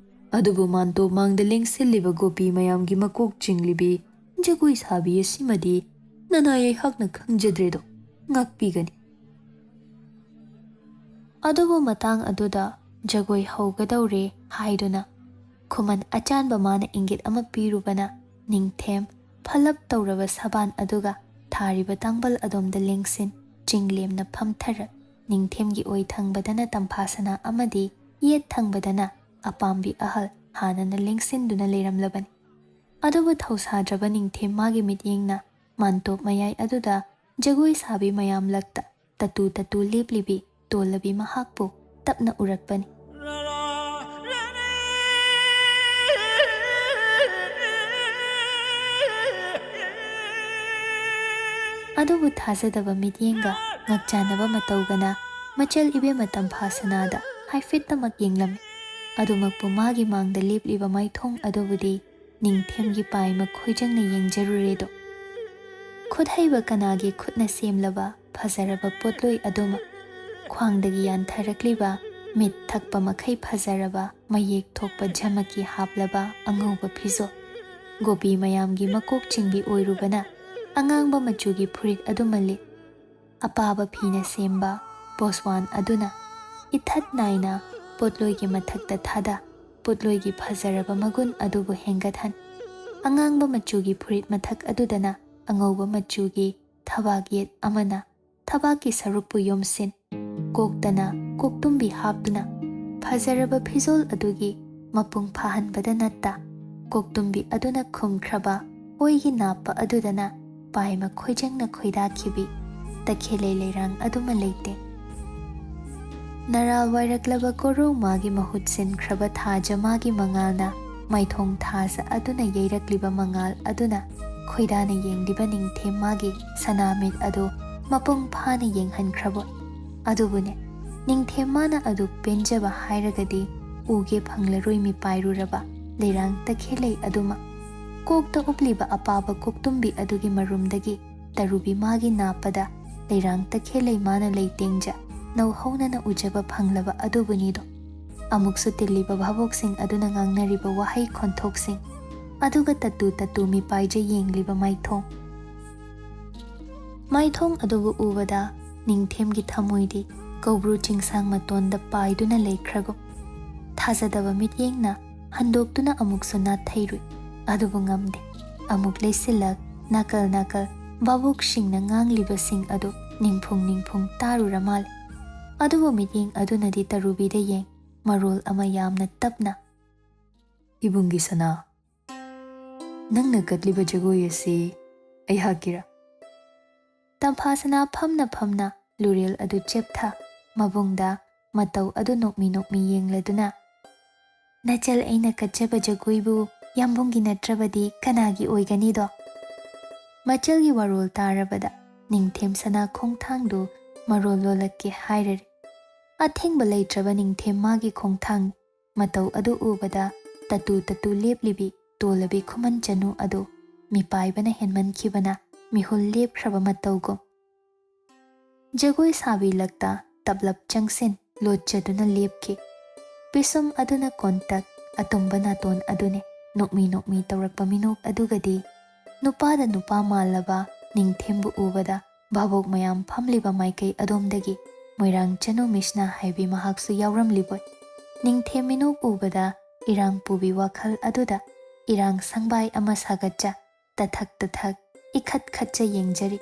ꯑꯗꯨꯕꯨ ꯃꯥꯟꯇꯣꯞ ꯃꯥꯡꯗ ꯂꯦꯡꯁꯤꯜꯂꯤꯕ ꯒꯣꯄꯤ ꯃꯌꯥꯝꯒꯤ ꯃꯀꯣꯛ ꯆꯤꯡꯂꯤꯕꯤ ꯖꯒꯣꯏ ꯁꯥꯕꯤ ꯑꯁꯤꯃꯗꯤ ꯅꯅꯥꯏ ꯑꯩꯍꯥꯛꯅ ꯈꯪꯖꯗ꯭ꯔꯦꯗꯣ, ꯉꯥꯛꯄꯤꯒꯅꯤ꯫" ꯑꯗꯨꯕꯨ ꯃꯇꯥꯡ ꯑꯗꯨꯗ ꯖꯒꯣꯏ ꯍꯧꯒꯗꯧꯔꯦ ꯍꯥꯏꯗꯨꯅ ꯈꯨꯃꯟ ꯑꯆꯥꯟꯕ ꯃꯥꯅ ꯏꯪꯒꯤꯠ ꯑꯃ ꯄꯤꯔꯨꯕꯅ ꯅꯤꯡꯊꯦꯝ ꯐꯂꯞ ꯇꯧꯔꯕ ꯁꯕꯥꯟ ꯑꯗꯨꯒ ꯊꯥꯔꯤꯕ ꯇꯥꯡꯕꯜ ꯑꯗꯣꯝꯗ ꯂꯦꯡꯁꯤꯟ ꯆꯤꯡꯂꯦꯝꯅ ꯐꯝꯊꯔꯛ ꯅꯤꯡꯊꯦꯝꯒꯤ ꯑꯣꯏ ꯊꯪꯕꯗꯅ ꯇꯝꯐꯥ ꯁꯅꯥ ꯑꯃꯗꯤ ꯌꯦꯠ ꯊꯪꯕꯗꯅ ꯑꯄꯥꯝꯕꯤ ꯑꯍꯜ ꯍꯥꯟꯅꯅ ꯂꯦꯡꯁꯤꯟꯗꯨꯅ ꯂꯩꯔꯝꯂꯕꯅꯤ꯫ ꯑꯗꯨꯕꯨ ꯊꯧꯁꯥꯗ꯭ꯔꯕ ꯅꯤꯡꯊꯦꯝ ꯃꯥꯒꯤ ꯃꯤꯠꯌꯦꯡꯅ ꯃꯥꯟꯇꯣꯞ ꯃꯌꯥꯏ ꯑꯗꯨꯗ ꯖꯒꯣꯏ ꯁꯥꯕꯤ ꯃꯌꯥꯝ ꯂꯛꯇ ꯇꯇꯨ ꯇꯇꯨ ꯂꯦꯞꯂꯤꯕꯤ ꯇꯣꯜꯂꯕꯤ ꯃꯍꯥꯛꯄꯨ ꯇꯞꯅ ꯎꯔꯛꯄꯅꯤ꯫ ꯑꯗꯨꯕꯨ ꯊꯥꯖꯗꯕ ꯃꯤꯠꯌꯦꯡꯒ ꯉꯛꯆꯥꯟꯅꯕ ꯃꯇꯧꯒꯅ ꯃꯆꯜ ꯏꯕꯦꯝꯃ ꯇꯝꯐꯥ ꯁꯅꯥꯗ ꯍꯥꯏꯐꯦꯠꯇꯃꯛ ꯌꯦꯡꯂꯝꯃꯤ꯫ ꯑꯗꯨꯃꯛꯄꯨ ꯃꯥꯒꯤ ꯃꯥꯡꯗ ꯂꯦꯞꯂꯤꯕ ꯃꯥꯏꯊꯣꯡ ꯑꯗꯨꯕꯨꯗꯤ ꯅꯤꯡꯊꯦꯝꯒꯤ ꯄꯥꯏꯃ ꯈꯣꯏꯖꯪꯅ ꯌꯦꯡꯖꯔꯨꯔꯦꯗꯣ꯫ ꯈꯨꯠꯍꯩꯕ ꯀꯅꯥꯒꯤ ꯈꯨꯠꯅ ꯁꯦꯝꯂꯕ ꯐꯖꯔꯕ ꯄꯣꯠꯂꯣꯏ ꯑꯗꯨꯃꯛ, ꯈ꯭ꯋꯥꯡꯗꯒꯤ ꯌꯥꯟꯊꯔꯛꯂꯤꯕ ꯃꯤꯠ ꯊꯛꯄ ꯃꯈꯩ ꯐꯖꯔꯕ ꯃꯌꯦꯛ ꯊꯣꯛꯄ ꯖꯃꯀꯤ ꯍꯥꯞꯂꯕ ꯑꯉꯧꯕ ꯐꯤꯖꯣꯜ, ꯒꯣꯄꯤ ꯃꯌꯥꯝꯒꯤ ꯃꯀꯣꯛ ꯆꯤꯡꯕꯤ ꯑꯣꯏꯔꯨꯕꯅ ꯑꯉꯥꯡꯕ ꯃꯆꯨꯒꯤ ꯐꯨꯔꯤꯠ ꯑꯗꯨꯃ ꯂꯤꯠ, ꯑꯄꯥꯕ ꯐꯤꯅ ꯁꯦꯝꯕ ꯄꯣꯁꯋꯥꯟ ꯑꯗꯨꯅ ꯏꯊꯠ ꯅꯥꯏꯅ ꯄꯣꯠꯂꯣꯏꯒꯤ ꯃꯊꯛꯇ ꯊꯥꯗ, ꯄꯣꯠꯂꯣꯏꯒꯤ ꯐꯖꯔꯕ ꯃꯒꯨꯟ ꯑꯗꯨꯕꯨ ꯍꯦꯟꯒꯠꯍꯟ꯫ ꯑꯉꯥꯡꯕ ꯃꯆꯨꯒꯤ ꯐꯨꯔꯤꯠ ꯃꯊꯛ ꯑꯗꯨꯗꯅ ꯑꯉꯧꯕ ꯃꯆꯨꯒꯤ ꯊꯕꯥꯛ ꯌꯦꯠ ꯑꯃꯅ ꯊꯕꯥꯛꯀꯤ ꯁꯔꯨꯛꯄꯨ ꯌꯣꯝꯁꯤꯟ, ꯀꯣꯛꯇꯅ ꯀꯣꯛꯇꯨꯝꯕꯤ ꯍꯥꯞꯇꯨꯅ ꯐꯖꯔꯕ ꯐꯤꯖꯣꯜ ꯑꯗꯨꯒꯤ ꯃꯄꯨꯡ ꯐꯥꯍꯟꯕꯗ ꯅꯠꯇ, ꯀꯣꯛꯇꯨꯝꯕꯤ ꯑꯗꯨꯅ ꯈꯨꯝꯈ꯭ꯔꯕ ꯑꯣꯏꯒꯤ ꯅꯥꯞꯄ ꯑꯗꯨꯗꯅ ꯄꯥꯏꯃ ꯈꯣꯏꯖꯪꯅ ꯈꯣꯏꯗꯥꯈꯤꯕꯤ ꯇꯈꯦꯂꯩ ꯂꯩꯔꯥꯡ ꯑꯗꯨꯃ ꯂꯩꯇꯦ꯫ ꯅꯔꯥꯜ ꯋꯥꯏꯔꯛꯂꯕ ꯀꯣꯔꯧ ꯃꯥꯒꯤ ꯃꯍꯨꯠ ꯁꯤꯟꯈ꯭ꯔꯕ ꯊꯥꯖ ꯃꯥꯒꯤ ꯃꯉꯥꯜꯅ ꯃꯥꯏꯊꯣꯡ ꯊꯥꯖ ꯑꯗꯨꯅ ꯌꯩꯔꯛꯂꯤꯕ ꯃꯉꯥꯜ ꯑꯗꯨꯅ ꯈꯣꯏꯗꯥꯅ ꯌꯦꯡꯂꯤꯕ ꯅꯤꯡꯊꯦꯝ ꯃꯥꯒꯤ ꯁꯅꯥꯃꯤꯠ ꯑꯗꯨ ꯃꯄꯨꯡ ꯐꯥꯅ ꯌꯦꯡꯍꯟꯈ꯭ꯔꯕ꯫ ꯑꯗꯨꯕꯨꯅꯦ, ꯅꯤꯡꯊꯦꯝ ꯃꯥꯅ ꯑꯗꯨ ꯄꯦꯟꯖꯕ ꯍꯥꯏꯔꯒꯗꯤ ꯎꯒꯦ ꯐꯪꯂꯔꯣꯏ ꯃꯤꯄꯥꯏꯔꯨꯔꯕ ꯂꯩꯔꯥꯡ ꯇꯈꯦꯜꯂꯩ ꯑꯗꯨꯃꯛ꯫ ꯀꯣꯛꯇ ꯎꯞꯂꯤꯕ ꯑꯄꯥꯕ ꯀꯣꯛꯇꯨꯝꯕꯤ ꯑꯗꯨꯒꯤ ꯃꯔꯨꯝꯗꯒꯤ ꯇꯔꯨꯕꯤ ꯃꯥꯒꯤ ꯅꯥꯞꯄꯗ ꯂꯩꯔꯥꯡ ꯇꯈꯦꯜꯂꯩ ꯃꯥꯅ ꯂꯩꯇꯦꯡꯖ ꯅꯧꯍꯧꯅꯅ ꯎꯖꯕ ꯐꯪꯂꯕ ꯑꯗꯨꯕꯨꯅꯤꯗꯣ꯫ ꯑꯃꯨꯛꯁꯨ ꯇꯤꯜꯂꯤꯕ ꯚꯥꯕꯣꯛꯁꯤꯡ ꯑꯗꯨꯅ ꯉꯥꯡꯅꯔꯤꯕ ꯋꯥꯍꯩ ꯈꯣꯟꯊꯣꯛꯁꯤꯡ ꯑꯗꯨꯒ ꯇꯠꯇꯨ ꯇꯠꯇꯨ ꯃꯤꯄꯥꯏꯖ ꯌꯦꯡꯂꯤꯕ ꯃꯥꯏꯊꯣꯡ꯫ ꯃꯥꯏꯊꯣꯡ ꯑꯗꯨꯕꯨ ꯎꯕꯗ ꯅꯤꯡꯊꯦꯝꯒꯤ ꯊꯃꯣꯏꯗꯤ ꯀꯧꯕ꯭ꯔꯨ ꯆꯤꯡꯁꯥꯡ ꯃꯇꯣꯟꯗ ꯄꯥꯏꯗꯨꯅ ꯂꯩꯈ꯭ꯔꯒꯨꯝ꯫ ꯊꯥꯖꯗꯕ ꯃꯤꯠꯌꯦꯡꯅ ꯍꯟꯗꯣꯛꯇꯨꯅ ꯑꯃꯨꯛꯁꯨ ꯅꯥꯊꯩꯔꯨꯏ, ꯑꯗꯨꯕꯨ ꯉꯝꯗꯦ꯫ ꯑꯃꯨꯛ ꯂꯩꯁꯤꯜꯂꯛ ꯅꯥꯀꯜ ꯅꯥꯀꯜ ꯚꯥꯕꯣꯛꯁꯤꯡꯅ ꯉꯥꯡꯂꯤꯕꯁꯤꯡ ꯑꯗꯨ ꯅꯤꯡꯐꯨꯡ ꯅꯤꯡꯐꯨꯡ ꯇꯥꯔꯨꯔ ꯃꯥꯜꯂꯦ꯫ ꯑꯗꯨꯕꯨ ꯃꯤꯠꯌꯦꯡ ꯑꯗꯨꯅꯗꯤ ꯇꯔꯨꯕꯤꯗ ꯌꯦꯡ ꯃꯔꯣꯜ ꯑꯃ ꯌꯥꯝꯅ ꯇꯞꯅ, "ꯏꯕꯨꯡꯒꯤ ꯁꯅꯥ, ꯅꯪꯅ ꯀꯠꯂꯤꯕ ꯖꯒꯣꯏ ꯑꯁꯤ ꯑꯩꯍꯥꯛꯀꯤꯔꯥ?" ꯇꯝꯐꯥ ꯁꯅꯥ ꯐꯝꯅ ꯐꯝꯅ ꯂꯨꯔꯦꯜ ꯑꯗꯨ ꯆꯦꯞꯊ ꯃꯕꯨꯡꯗ ꯃꯇꯧ ꯑꯗꯨ ꯅꯣꯛꯃꯤ ꯅꯣꯛꯃꯤ ꯌꯦꯡꯂꯗꯨꯅ, "ꯅꯆꯜ ꯑꯩꯅ ꯀꯠꯆꯕ ꯖꯒꯣꯏꯕꯨ ꯌꯥꯝꯕꯨꯡꯒꯤ ꯅꯠꯇ꯭ꯔꯕꯗꯤ ꯀꯅꯥꯒꯤ ꯑꯣꯏꯒꯅꯤꯗꯣ?" ꯃꯆꯜꯒꯤ ꯋꯥꯔꯣꯜ ꯇꯥꯔꯕꯗ ꯅꯤꯡꯊꯦꯝ ꯁꯅꯥ ꯈꯣꯡꯊꯥꯡꯗꯨ ꯃꯔꯣꯜ ꯂꯣꯜꯂꯛꯀꯦ ꯍꯥꯏꯔꯔꯦ꯫ ꯑꯊꯤꯡꯕ ꯂꯩꯇ꯭ꯔꯕ ꯅꯤꯡꯊꯦꯝ ꯃꯥꯒꯤ ꯈꯣꯡꯊꯥꯡ ꯃꯇꯧ ꯑꯗꯨ ꯎꯕꯗ ꯇꯇꯨ ꯇꯇꯨ ꯂꯦꯞꯂꯤꯕꯤ ꯇꯣꯜꯂꯕꯤ ꯈꯨꯃꯟ ꯆꯅꯨ ꯑꯗꯨ ꯃꯤꯄꯥꯏꯕꯅ ꯍꯦꯟꯃꯟꯈꯤꯕꯅ ꯃꯤꯍꯨꯜ ꯂꯦꯞꯈ꯭ꯔꯕ ꯃꯇꯧꯒꯨꯝ꯫ ꯖꯒꯣꯏ ꯁꯥꯕꯤ ꯂꯛꯇ ꯇꯞꯂꯞ ꯆꯪꯁꯤꯟ ꯂꯣꯠꯆꯗꯨꯅ ꯂꯦꯞꯈꯤ꯫ ꯄꯤꯁꯨꯝ ꯑꯗꯨꯅ ꯀꯣꯟꯇꯛ ꯑꯇꯨꯝꯕ ꯅꯥꯇꯣꯟ ꯑꯗꯨꯅꯤ ꯅꯣꯛꯃꯤ ꯅꯣꯛꯃꯤ ꯇꯧꯔꯛꯄ ꯃꯤꯅꯣꯛ ꯑꯗꯨꯒꯗꯤ ꯅꯨꯄꯥꯗ ꯅꯨꯄꯥ ꯃꯥꯜꯂꯕ ꯅꯤꯡꯊꯦꯝꯕꯨ ꯎꯕꯗ ꯚꯥꯕꯣꯛ ꯃꯌꯥꯝ ꯐꯝꯂꯤꯕ ꯃꯥꯏꯀꯩ ꯑꯗꯣꯝꯗꯒꯤ ꯃꯣꯏꯔꯥꯡ ꯆꯅꯨ ꯃꯤꯁꯅ ꯍꯥꯏꯕꯤ ꯃꯍꯥꯛꯁꯨ ꯌꯥꯎꯔꯝꯂꯤꯕꯣꯏ꯫ ꯅꯤꯡꯊꯦꯝ ꯃꯤꯅꯣꯛ ꯎꯕꯗ ꯏꯔꯥꯡ ꯄꯨꯕꯤ ꯋꯥꯈꯜ ꯑꯗꯨꯗ ꯏꯔꯥꯡ ꯁꯪꯕꯥꯏ ꯑꯃ ꯁꯥꯒꯠꯆ ꯇꯊꯛ ꯇꯊꯛ ꯏꯈꯠ ꯈꯠꯆ ꯌꯦꯡꯖꯔꯤ꯫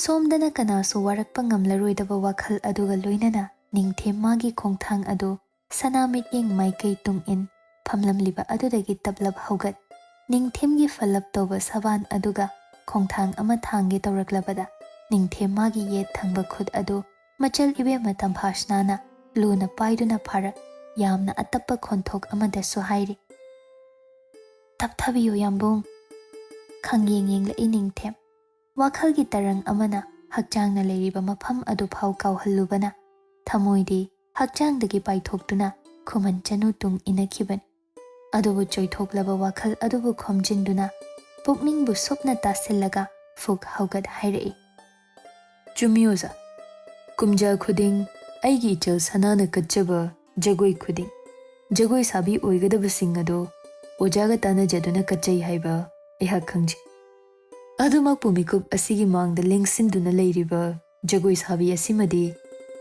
ꯁꯣꯝꯗꯅ ꯀꯅꯥꯁꯨ ꯋꯥꯔꯛꯄ ꯉꯝꯂꯔꯣꯏꯗꯕ ꯋꯥꯈꯜ ꯑꯗꯨꯒ ꯂꯣꯏꯅꯅ ꯅꯤꯡꯊꯦꯝ ꯃꯥꯒꯤ ꯈꯣꯡꯊꯥꯡ ꯑꯗꯨ ꯁꯅꯥ ꯃꯤꯠꯌꯦꯡ ꯃꯥꯏꯀꯩ ꯇꯨꯡ ꯏꯟ ꯐꯝꯂꯝꯂꯤꯕ ꯑꯗꯨꯗꯒꯤ ꯇꯞꯂꯞ ꯍꯧꯒꯠ ꯅꯤꯡꯊꯦꯝꯒꯤ ꯐꯜꯂꯞ ꯇꯧꯕ ꯁꯕꯥꯟ ꯑꯗꯨꯒ ꯈꯣꯡꯊꯥꯡ ꯑꯃ ꯊꯥꯡꯒꯦ ꯇꯧꯔꯛꯂꯕꯗ ꯅꯤꯡꯊꯦꯝ ꯃꯥꯒꯤ ꯌꯦꯠ ꯊꯪꯕ ꯈꯨꯠ ꯑꯗꯨ ꯃꯆꯜ ꯏꯕꯦꯝꯃ ꯇꯝꯐꯥꯁꯅꯥꯅ ꯂꯨꯅ ꯄꯥꯏꯗꯨꯅ ꯐꯥꯔꯛ ꯌꯥꯝꯅ ꯑꯇꯞꯄ ꯈꯣꯟꯊꯣꯛ ꯑꯃꯗꯁꯨ ꯍꯥꯏꯔꯤ, "ꯇꯞꯊꯕꯤꯌꯨ ꯌꯥꯝꯕꯨꯡ"꯫ ꯈꯪꯌꯦꯡ ꯌꯦꯡꯂꯛꯏ ꯅꯤꯡꯊꯦꯝ꯫ ꯋꯥꯈꯜꯒꯤ ꯇꯔꯪ ꯑꯃꯅ ꯍꯛꯆꯥꯡꯅ ꯂꯩꯔꯤꯕ ꯃꯐꯝ ꯑꯗꯨꯐꯥꯎ ꯀꯥꯎꯍꯜꯂꯨꯕꯅ ꯊꯃꯣꯏꯗꯤ ꯍꯛꯆꯥꯡꯗꯒꯤ ꯄꯥꯏꯊꯣꯛꯇꯨꯅ ꯈꯨꯃꯟ ꯆꯅꯨ ꯇꯨꯡ ꯏꯟꯅꯈꯤꯕꯅꯤ꯫ ꯑꯗꯨꯕꯨ ꯆꯣꯏꯊꯣꯛꯂꯕ ꯋꯥꯈꯜ ꯑꯗꯨꯕꯨ ꯈꯣꯝꯖꯤꯟꯗꯨꯅ ꯄꯨꯛꯅꯤꯡꯕꯨ ꯁꯨꯞꯅ ꯇꯥꯁꯤꯜꯂꯒ ꯐꯨꯛ ꯍꯧꯒꯠ ꯍꯥꯏꯔꯛꯏ, "ꯆꯨꯝꯃꯤ ꯑꯣꯖꯥ꯫ ꯀꯨꯝꯖꯥ ꯈꯨꯗꯤꯡ ꯑꯩꯒꯤ ꯏꯆꯜ ꯁꯅꯥꯅ ꯀꯠꯆꯕ ꯖꯒꯣꯏ ꯈꯨꯗꯤꯡ, ꯖꯒꯣꯏ ꯁꯥꯕꯤ ꯑꯣꯏꯒꯗꯕꯁꯤꯡ ꯑꯗꯨ ꯑꯣꯖꯥꯒ ꯇꯥꯟꯅꯖꯗꯨꯅ ꯀꯠꯆꯩ ꯍꯥꯏꯕ ꯑꯩꯍꯥꯛ ꯈꯪꯖꯩ꯫ ꯑꯗꯨꯃꯛꯄꯨ ꯃꯤꯀꯨꯞ ꯑꯁꯤꯒꯤ ꯃꯥꯡꯗ ꯂꯦꯡꯁꯤꯟꯗꯨꯅ ꯂꯩꯔꯤꯕ ꯖꯒꯣꯏ ꯁꯥꯕꯤ ꯑꯁꯤꯃꯗꯤ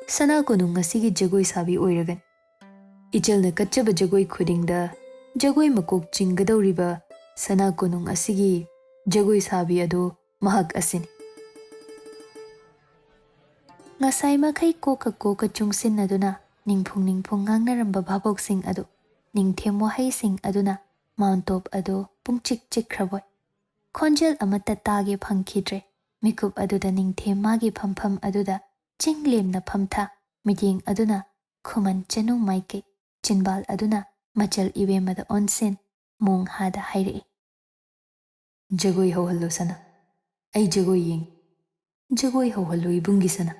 ꯁꯅꯥ ꯀꯣꯅꯨꯡ ꯑꯁꯤꯒꯤ ꯖꯒꯣꯏ ꯁꯥꯕꯤ ꯑꯣꯏꯔꯒꯅꯤ꯫ ꯏꯆꯜꯅ ꯀꯠꯆꯕ ꯖꯒꯣꯏ ꯈꯨꯗꯤꯡꯗ ꯖꯒꯣꯏ ꯃꯀꯣꯛ ꯆꯤꯡꯒꯗꯧꯔꯤꯕ ꯁꯅꯥ ꯀꯣꯅꯨꯡ ꯑꯁꯤꯒꯤ ꯖꯒꯣꯏ ꯁꯥꯕꯤ ꯑꯗꯨ ꯃꯍꯥꯛ ꯑꯁꯤꯅꯤ"꯫ ꯉꯁꯥꯏ ꯃꯈꯩ ꯀꯣꯛꯀ ꯀꯣꯛꯀ ꯆꯨꯡꯁꯤꯟꯅꯗꯨꯅ ꯅꯤꯡꯐꯨꯡ ꯅꯤꯡꯐꯨꯡ ꯉꯥꯡꯅꯔꯝꯕ ꯚꯥꯕꯣꯛꯁꯤꯡ ꯑꯗꯨ ꯅꯤꯡꯊꯦꯝ ꯋꯥꯍꯩꯁꯤꯡ ꯑꯗꯨꯅ ꯃꯥꯟꯇꯣꯞ ꯑꯗꯨ ꯄꯨꯡꯆꯤꯛ ꯆꯤꯛꯈ꯭ꯔꯕꯣꯏ꯫ ꯈꯣꯟꯖꯦꯜ ꯑꯃꯠꯇ ꯇꯥꯒꯦ ꯐꯪꯈꯤꯗ꯭ꯔꯦ꯫ ꯃꯤꯀꯨꯞ ꯑꯗꯨꯗ ꯅꯤꯡꯊꯦꯝ ꯃꯥꯒꯤ ꯐꯝꯐꯝ ꯑꯗꯨꯗ ꯆꯤꯡ ꯂꯦꯝꯅ ꯐꯝꯊ, ꯃꯤꯠꯌꯦꯡ ꯑꯗꯨꯅ ꯈꯨꯃꯟ ꯆꯅꯨ ꯃꯥꯏꯀꯩ, ꯆꯤꯟꯕꯥꯜ ꯑꯗꯨꯅ ꯃꯆꯜ ꯏꯕꯦꯝꯃꯗ ꯑꯣꯟꯁꯤꯟ, ꯃꯣꯡ ꯍꯥꯗ ꯍꯥꯏꯔꯛꯏ, "ꯖꯒꯣꯏ ꯍꯧꯍꯜꯂꯣ ꯁꯅꯥ, ꯑꯩ ꯖꯒꯣꯏ ꯌꯦꯡ"꯫ "ꯖꯒꯣꯏ ꯍꯧꯍꯜꯂꯨ ꯏꯕꯨꯡꯒꯤ ꯁꯅꯥ,